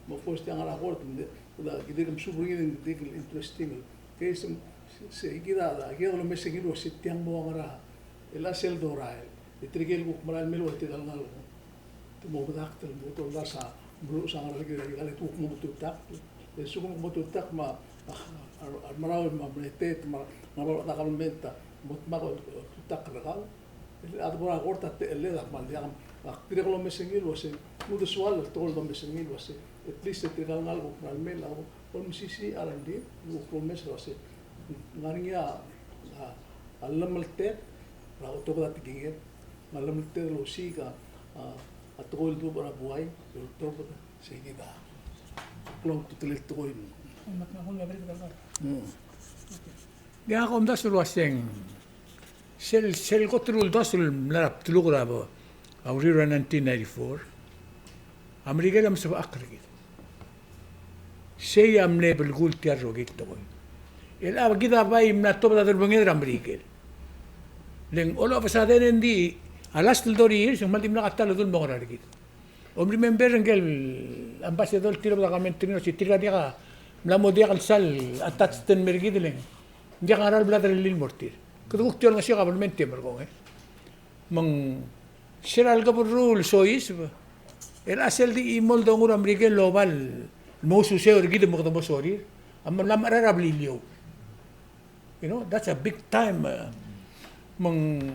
Me of course, tiang a ngar er a court, ng di, kede, kede msubed er ngii, ng di interesting el case, se, se kid a, kid a lomes er ngii el uasei tiang mo ngar er a, el a sel dorael. E tirke el kuk merael el mei el ua tirka el ngalek, te mo medakt el mo toldasu a meluches a ngerel kid er a ikal e te kuk mo metutakl. E lsekum kuk mo metutakl me a, a, a, a Merau me a Merikel me a, me a, me a government a mo dmak a ultutakl er kau. A de kora kort a techelled a kmal diak, ak dirrek el omes er ngii el uasei, ng uldesuel el tekoi el domes er ngii el uasei, at least e tirka el ngalek a kuk merael el mei el, a, olmesisiich a rengrir, kuk omes el uasei, ng ngar er ngii a, a, a llemelted er a otobed a tekinged, me a llemelted el osiik a, a, a tekoi el dubech er a buai, el otobed, sei kid a klou a ultutelel tekoi. Mm. Diak, ak omdasu el uaseng, Sel, sel kot el uldasu el mla er a bdeluk er a bo, a uriul er a nineteen ninety-four, a Merikel a mesebechakl er kid. Sei a mle belkul tia el rokui el tekoi. El a kid a bai mla tobed a delebenged er a Merikel. Le ng all of a sudden e ng di a last el thirty years e ng kmal dimlak a ta el uldimukl er kid. Om remember ngike el ambassador el tilobed er a comment er ngii el uasei tirka diak a mla mo diak el sal attach el mer kid le ng diak a ngera el bla derellii el mo er tir. Kede kuk di olengeseu a kabelment e merekong e. Me ng se er a lekeberruu el soiseb, el a sel di chimo el dongu er a Merikel el oba el mo ouseu er kid me kede mo sorir a mla mechar er a Beliliou. You know, that's a big time. Uh, me ng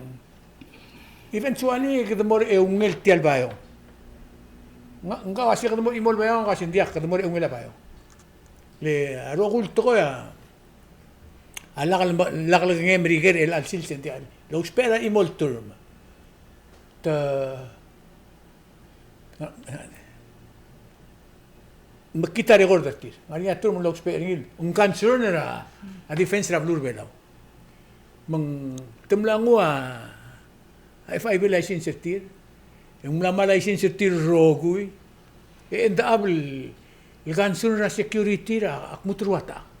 eventually kede mo er a eungel tia el Baeong. Ng, ngka a uasei kede mo er a chimo el Baeong, ngka a uasei ng diak, kede mo er a eungel a Baeong. Le a rokui el tekoi a, a lak el, lak el ngii a Merikel el a sils e ng diak. Lousbech er a chimo el term. Te mekngit a record er tir. Ng ngar er ngii a term el lousbech er ngii, ng concern er a, a defense er a beluu er a Belau. Me ng te mla nguu a, a F I B license er tir. E ng mla mo license er tir el rokui. E ng diak el concern er a security er a kmo te ruatang.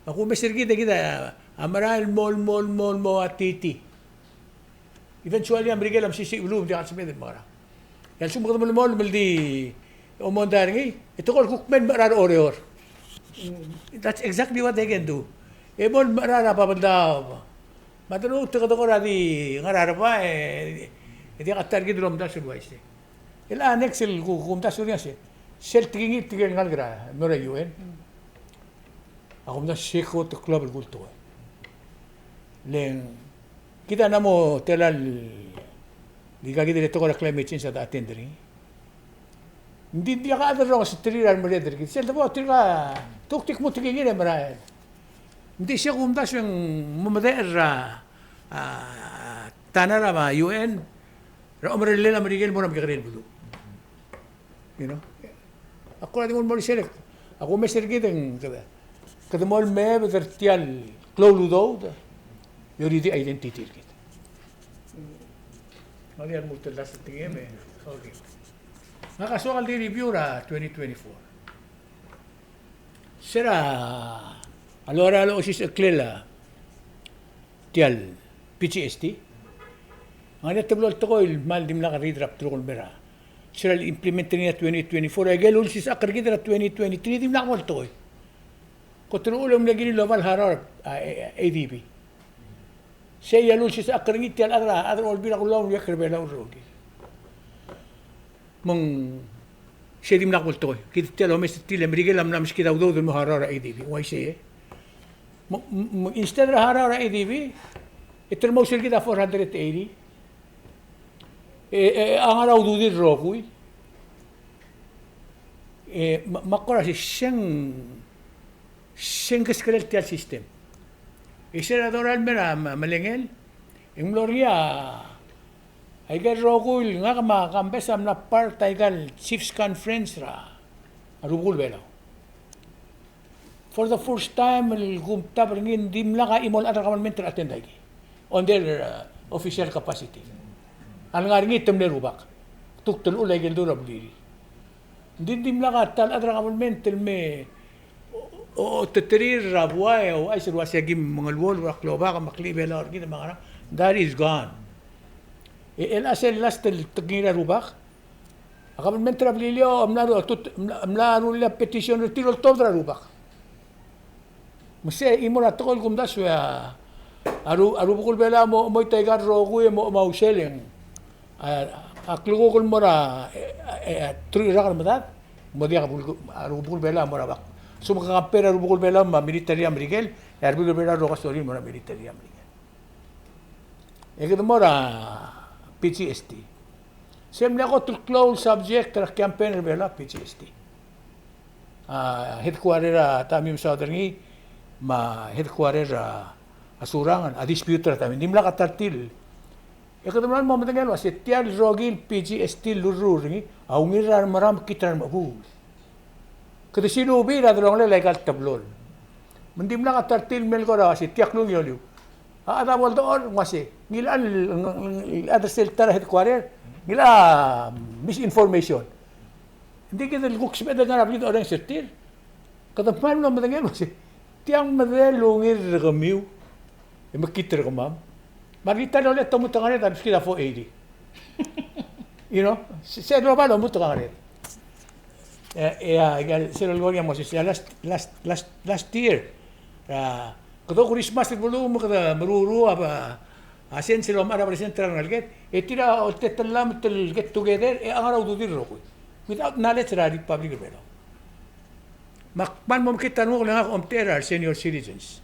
A kumes er kid e kid a merael el mo, el mo, el mo, el mo a titi. Eventually a Merikel a mesisiich a beluu me ng diak el sebeched el mekerang. E a lsekum kede melemolem el di omondai er ngii, e te kuk mei el mechar er a Oreor. That's exactly what they can do. E mo el mechar er a Babeldaob. Me a deleuchut e kede kora di ngar er a rebai, e diak a ta er kid el omdasu el uaisei. El a next el ku, kumdasu er ngii a se, sel tekingir tirke el ngalek er a, mo er a U N. A kumdasu se kot el klou el kulekoi. Le ng kid a mla mo tela el, di kid el tekoi er a climate change a de attend er ngii. Ng di diak a chad el rongeseterir a remerreder er kid. Sel debo tirka, te kuk di kmo tekingir e merael. Ng di se kumdasu e ng mo medechel er a, a, ta er a U N er a omerellel a Merikel el mo er a mekekerei el beluu. You know? A kora di mo er sel, a kumes er kid e ng kede, kede mo el mebed er tia el klou el udoud, e oridii a identity er kid. Ng di a lmuut el last thing e me. Okay. Ngak a soak el di review er a twenty twenty-four. Se er a lorael a osisecheklel a tia el P G S T. Ng ngar er ngii a teblo el tekoi el kmal dimlak a riid er a bdeluk el mei er a. Se er a le implement er ngii er a twenty twenty-four, aike el ulsisechakl er kid er a twenty twenty-three, dimlak bo el tekoi. Kot el uchul e ng mle kirir el oba el harau er a, a, a, A D B. Sei a lulsisechakl er ngii tia el chad er a, chad er a Olbiil er a Kelulau el mle ileakl er a Belau el rokir. Me ng sei dimlak bo el tekoi. Kid tia el omes er tir el Merikel a mla meskid a udoud el mo harau er a A D B. Ng uaisei e. Me, me, me instead er a harau er a A D B, e te mo ousel kid a four hundred eighty. E, e, a ngar er a ududir el rokui. E, me, me a kora se, se ng, se ng keskelel tia el system. E se er a dorael el mei er a me, melengel, e ng mlo er ngii a, aike el rokui el ngak me a Kambes a mla part er aika el Chiefs Conference er a, a rubekul Belau. For the first time el kumtab er ngii, ng dimlak a chimo el chad er a government el attend aike on their, uh, official capacity. A lengar er ngii te mle rubak. Tuk te luchul aike el dul er a blirir. Ng di dimlak a ta el chad er a government el me o, o, oteterir er a buai, e ouchais el uasei aki mengeluolu er a klobak me a klechibelau er kid me a ngerang. That is gone. E, el a sel last el tekingir a rubak. A government er a Beliliou a mla ru-, tut-, mla, mla rullii a petition er tir el oltobed er a rubak. Me sei a chimo er a tekoi el kumdasu e a, a ru-, a rubekul Belau a mo, mo choit aika el rokui e mo, mo ousel e ng, a, a klukuk el mo er a, e, e, e, teruich el rak el medad, mo diak a bul-, a rubekul Belau a mo er a bak. Lsekum ke compare a rubekul Belau me a military er a Merikel, e a rubekul Belau a rokui a sorir el mo er a military er a Merikel. E kede mo er a P G S T. Se mle kot el klou el subject er a campaign er a Belau a P G S T. A headquarter er a, ta el mi mesaod er ngii, me a headquarter er a, a Surangel, a dispute er a ta el mi, ng dimlak a ta er tir. E kede mla mo medengei el uasei tia el rokui el P G S T el lurruul er ngii a ungil er a remerang me kid er a remechebuul. Kede silubii er a delongelel aika el teblol. Me ng dimlak a ta er tir el melekoi er a uasei tia klungioliu. A chad a bo ledechor, ng uase, ngilai a, ngilai a sel ta er a headquarter, ngilai a misinformation. Ng di kid el kuk sebeched el ngar er a blil a orrenges er tir. Kede kmal mlo medengei el uase, tiang medal ungil er kemiu, e mekngit er kemam. Me a di ta el rolel e te omut a ngerel a meskid a four eighty. You know, se, se el oba lomut a ngerel. E, e, a, e, sel lolekoi a mo se, se, last, last, last, last year. A, kede Christmas el beluu me kede meruul a, a, a sens el omechar a present er a rengeleked. E tir a oltetellam el get together, e a ngar er a ududir el rokui. Without knowledge er a Republic er a Belau. Me ak kmal mo mekngit a renguk el ngak a omtechei er a senior citizens.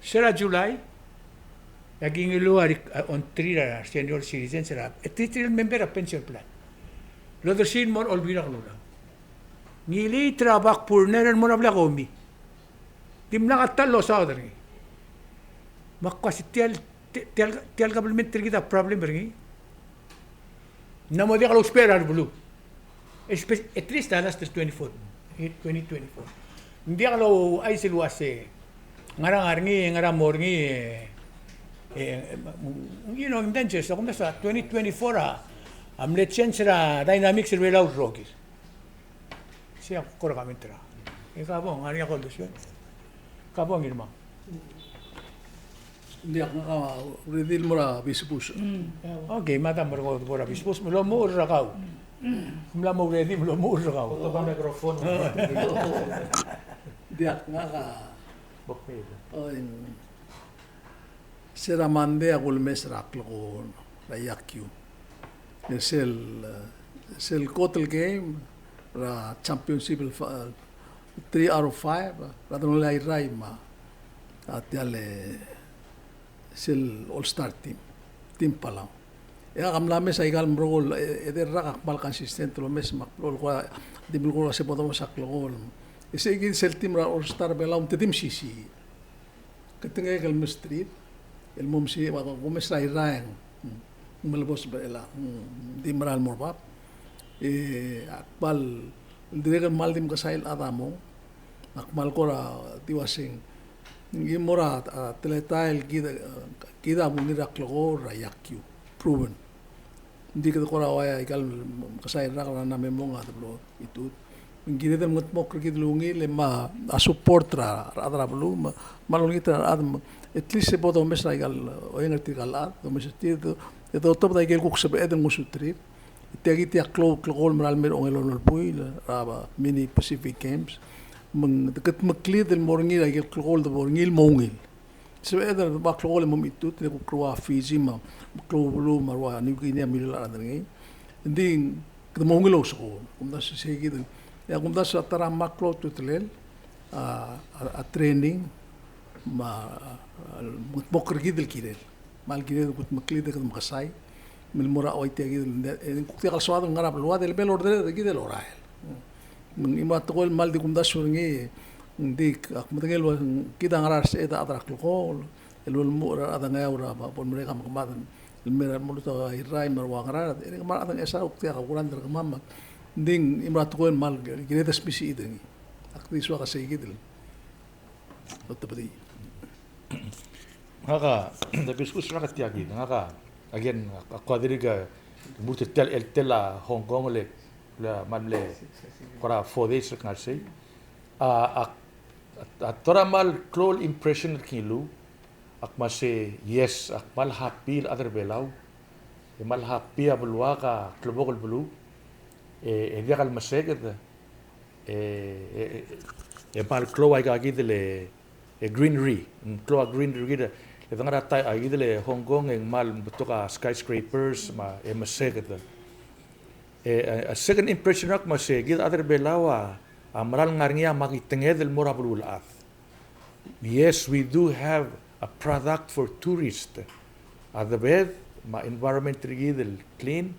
Se er a July, e aki ngiluu a rik-, a, ongtir a senior citizens er a, e tir tir el member er a pension plan. Lodersii el mo er a Olbiil er a Kelulau. Ngilii tir a back burner el mo er a blil a komi. Dimlak a ta el losaod er ngii. Me ak kmo se tia el, tia, tia el, tia el government er kid a problem er ngii. Ng mo diak lousbech er a beluu. Espe-, at least a last twenty-four, eh, twenty twenty-four. Ng diak louchais el uase ngera ngar er ngii, ngera mo er ngii, e, e, you know, in danger. So, kumdasu a twenty twenty-four a, a mle change er a dynamics er a Belau el rokir. Sei a kora comment er a. E ka bong, ngar er ngii a conclusion? Ka bong, Irmang. Ng diak, ngak a ready el mo er a bisbus. Okay, madam, me ng mo er a bisbus, me lomuchel er kau. Ng mla mo ready, me lomuchel er kau. Otoba microphone. Ng diak, ngak a. Bok me. Oi, se er a Monday a kulemes er a klekool er a iakiu. E sel, e, sel kot el game er a championship el fa-, three out of five, e, er a delongelel a Irrai me a, a tia el, e, sel All Star team, team Palau. E ak mla mes aika el merekong, e, edei el rak a kmal consistent el omes me ak blechoel kora, di blechoel kora se bo domes a klekool. E sei kid sel team er a All Star Belau, te di mesisiich. Ketengek el mesterir el mo mesisiich, me ak omes er a Irrai, mm, melebos er a Belau, mm, di mera el mo er bab. E ak kmal, dirrek el kmal di mekesai el chad a mong. Ak kmal kora di uaseng, ng mo er a, a, teletael kid, a, kid a mo ungil er a klekool er a iakiu. Proven. Ng di kede kora ua aika el mekesai el rak er a mla me mong a teblo itut. Me ng kired el mengetmokl er kid el ungil e me a support er a rechad er a beluu, me, me a olengit er a rechad, me at least e bo domes er aika el oeng er tirka el chad, domes er tir, e do, e dotobed aike el kuk sebeched el ngosuterir. E tia kid tia klou, klekool el mera el mei er a ongelolem el buil er a mini Pacific Games. Me ng, kede meklid el mo er ngii er aike el klekool el debo er ngii el mo ungil. Sebeched el deba klekool e mo mechitechut, e kuk rua Fiji me a, me a klou el beluu me a rua New Guinea me a uriul a rechad er ngii. Ng di kede mo ungil ousekool, kumdasu sei kid el, e a kumdasu a ta er a kmal klou a ultutelel, a, a, a training, me a, a, mengetmokl er kid el kirel. Kmal kired el kudmeklid e kede mekesai. Me le mo er a ua tia kid el, e, kuk diak el soad el ngar er a beluad, e le bo el ordered er kid el orael. Me ng chimo a tekoi el kmal di kumdasu er ngii, ng di ak medengei el ua, kid a ngar er a reseched a chad er a klekool, el ulemuchel er a rechad er a Ngeaur er a bo lemerek a mekemad el mei er a lmuut er a Irrai me a rua Ngaraard, e ng kmal chad er a Ngchesar a kuk diak a kurangd er kemam, me ng di ng chimo a tekoi el kmal kired el smisichid er ngii. Ak di soak a sei kid el otebedii. Ngak a, the business er ngak a tia kid, ngak a, again, ak ua dirk murt er tia el, tia el Hong Kong el, el kmal mle kora four days er ngak sei. A, a, a, a ta er a kmal klou el impression er kemiu, ak kmo se, yes, ak kmal happy el chad er a Belau, e kmal happy a beluak a klebokel el beluu, e, e diak el meseked, e, e, e, e kmal klou aika kid el, e, greenery, mm, klou a greenery er kid, e de ngar er a ta, aika kid el Hong Kong, e ng kmal betok a skyscrapers, me a, e meseked. E, a, a second impression er ngak me se kid a chad er a Belau a, a mera el ngar er ngii a makitenged el mo er a beluulechad. Yes, we do have a product for tourist. A debed, me a environment er kid el clean.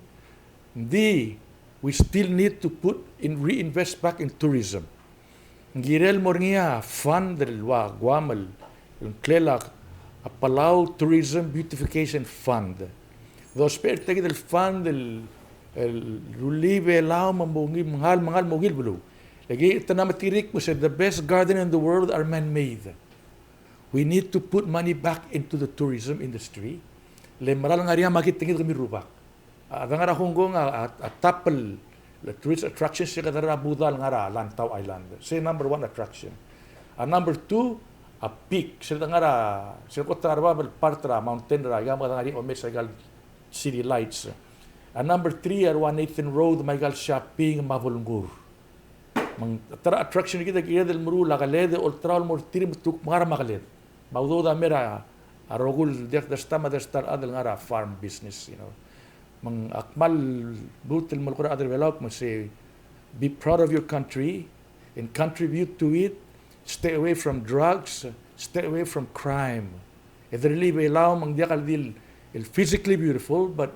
Ng di, we still need to put in, reinvest back in tourism. Ng kirel mo er ngii a fund el ua Guam el, el ngklel a Palau Tourism Beautification Fund. Dousbech er tia kid el fund el, el rullii Belau me mo ungil, mengal, mengal mo ungil beluu. Le ki te mla metik er ngii me se the best garden in the world are man-made. We need to put money back into the tourism industry. Le mera el ngar er ngii a makit er ngii e kemiu rubak. A, a dengar er a Hong Kong a, a, a top el tourist attraction se kede er a Buda el ngar er a Lantau Island. Se number one attraction. A number two, a peak. Se dengar er a, se kot er a bab el part er a mountain er a, ia me kede ngar er ngii a omes er aika el city lights. A number three, a ua Nathan Road, me aika el shopping, me a belngur. Me ng ta er a attraction er kid a kired el meruul a keled, olterau el mo er tir me te kuk mekar me a keled. Me a udoud a mei er a rokui el diak dersta me dersta el chad el ngar er a farm business, you know. Me ng ak kmal lmuut el melekoi er a chad er a Belau me sei, be proud of your country and contribute to it. Stay away from drugs, stay away from crime. E derellii a Belau me ng diak el di el physically beautiful, but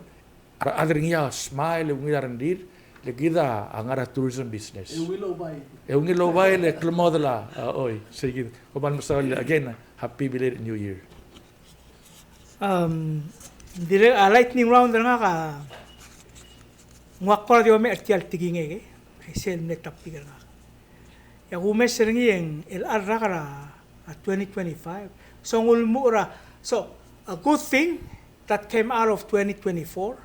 a rechad er ngii a smile, e ungil a rengrir, le kid a ngar er a tourism business. E ungil oubail. E ungil oubail, e klemodel a, a, oi, sei kid. Kom kmal mesaul, again, happy belated New Year. Um, dirrek a lightning round er ngak a, ng ua kora di omech er tia el tekingek, e sel mle topic er ngak. E a kumes er ngii e ng el rak er a, a twenty twenty-five. So ng ulemuchel er a, so a good thing that came out of twenty twenty-four.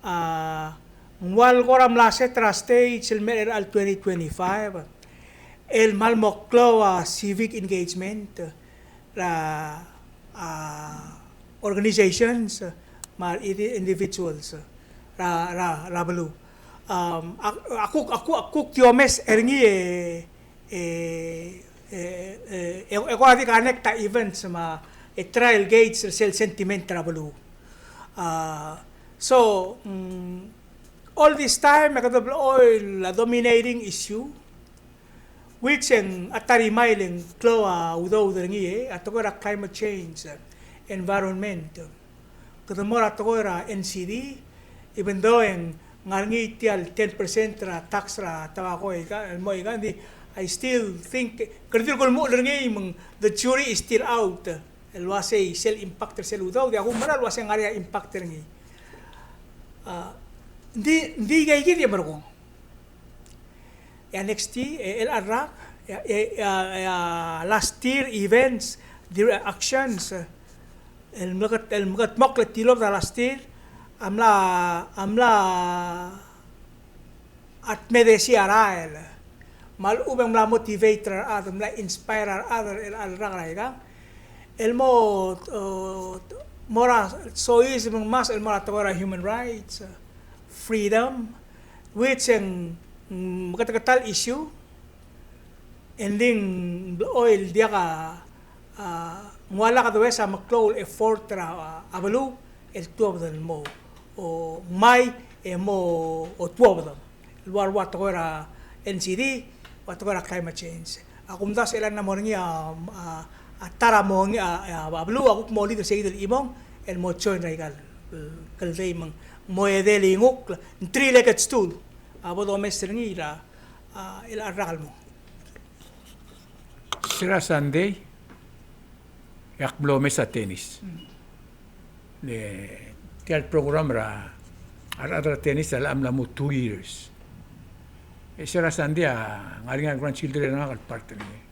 A, ng ua el kora mla set er a stage el mei er a twenty twenty-five el kmal mo klou a civic engagement er a, a, organizations me a indi-, individuals er a, er a, er a beluu. Um, a, a kuk, a kuk, a kuk di omes er ngii e, e, e, e, e, e kora di connect a events me a, e, trial gauge er sel sentiment er a beluu. A, so, mm, all this time, e kede blechoel a dominating issue, which e ng a ta er a mle klou a udoud er ngii, e, a tekoi er a climate change, environment. Kede mo er a tekoi er a N C D, even though e ng ngar er ngii tia el ten percent er a tax er a tobacco e aika, el mo aika, ng di, I still think, kede di kuk ulemuchel er ngii me ng, the jury is still out. El uasei sel impact er sel udoud, e a kumerang el uasei ng ngar er ngii a impact er ngii. A, ng di, ng di aika kid e merekong. E a next year, e, el rak, e, e, e, e, last year events, the actions, el mleket, el mlekedmokl el tilobed er a last year, a mla, a mla atmedesi a rael. Me a lechub e ng mla motivate er a rechad, mla inspire a rechad er a rak er aika. El mo, e, mo er a soiseb me ng mas el mo er a tekoi er a human rights, freedom, which e ng, mm, meketeketang el issue, e ng di ng blechoel diak a, a, ng ua lak domes a meklou el effort er a, a beluu el tuobed el mo, o, ngmai e mo, o, tuobed. El ua, ua tekoi er a N C D, ua tekoi er a climate change. A kumdasu e chelechang a mo er ngii a, a, a ta er a mo er ngii a, a, a beluu a kuk mo lead er sei kid el chimong, el mo join er aika el, el kldei me ng mo edei el ngukl, ng three-legged stool. A bo domes er ngii er a, a, el rak el mong. Se er a Sunday, e ak mlo omes a tennis. Le tia el program er a, a rechad er a tennis a mla mo two years. E se er a Sunday a ngar er ngii a grandchildren er ngak el part er ngii.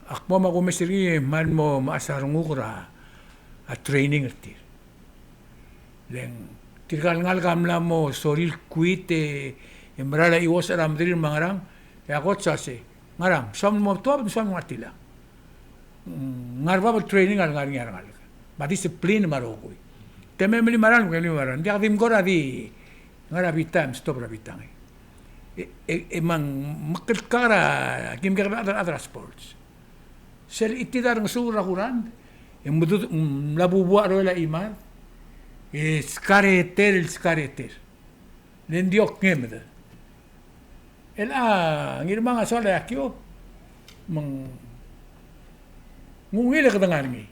Ak mo me ak omes er ngii e kmal mo mechas a renguk er a, a training er tir. Le ng tirka el ngalek a mla mo sorir el quit e, e mera el chiuosech er a mederir me a ngerang, e a coach a uasei, ngerang, soam el mo tuobed, soam el ngar tiang. Ngar er bab el training a lengar er ngii a rengalek. Me a discipline me a rokui. Te mei e melim a ralm, melim a ralm. Ng diak di mkora di ngar er a bitang, stop er a bitang. E, e, e me ng mekelkak er a, kim kekerei a rechad er a sports. Sel chitid a rengesuul er a kurangd, e ng mdu-, mla bubua a rolel a chimad, e skareter el skareter. Le ng di okngemed. El a Ngirmang a soal a iakiu, me ng ungil e kede ngar er ngii.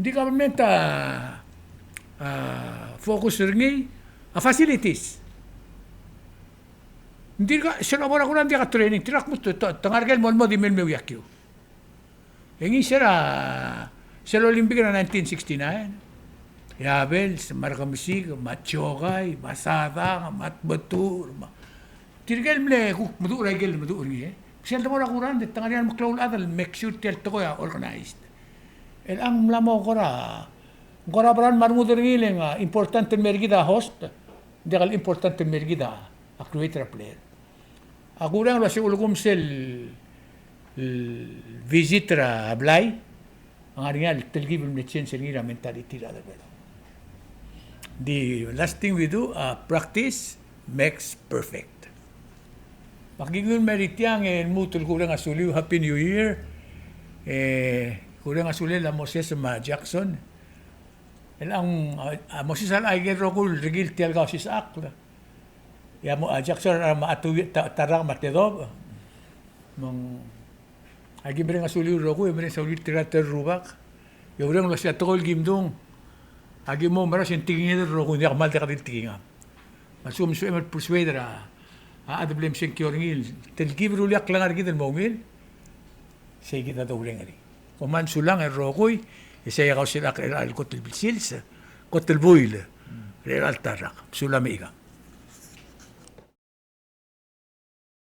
Ng di government a, a focus er ngii a facilities. Ng dirkak, sel bo er a kurangd ng diak a training, tirka kmo te, te, te ngar er ker el mo, mo di mei el me iakiu. E ngii se er a, sel Olympic er a nineteen sixty-nine, e a Bells, me a Rekemesik, me a Tiokai, me a Sadang, me a Tmetuchl, me a, tirke el mle kuk meduch er a ikel meduch er ngii, e. Sel dengor a kurang, ng di te ngar er ngii a meklou el chad el make sure tia el tekoi a organized. Chelechang ng mla mo kora, kora beran me a rengud er ngii el ng, a, important el mer kid a host, ng diak el important el mer kid a creator a player. A kurang el uase ulekum sel, el visit er a blai, a ngar er ngii a telkib el mle change er ngii er a mentality er a develop. The last thing we do, uh, practice makes perfect. Me aki nguu el mer tiang e lmuut el kureng a suliu, Happy New Year. E, kureng a sulel a Moses me a Jackson. Chelechang, a, a Moses a locha ikel rokui el rekil tia el kausisechakl. E a mo, a Jackson a mo, a tu, ta, ta rak me a tedobech. Me ng, aki mereng a suliu el rokui, e mereng a suliu el tirka el rubak. E oureng el uase a tekoi el kim dung, aki mo oumera se ng tekinged el rokui, ng diak kmal diak di tekingam. Me a lsekum ng sebechem el persuade er a, a chad el bla msengkio er ngii, telkib el rullii a klengar er kid el mo ungil, sei kid a doureng er ngii. Kom kmal mesulang el rokui, e sei a kausisechakl er a el kot el sils, kot el buil er a ta el rak. Mesulang me chikang.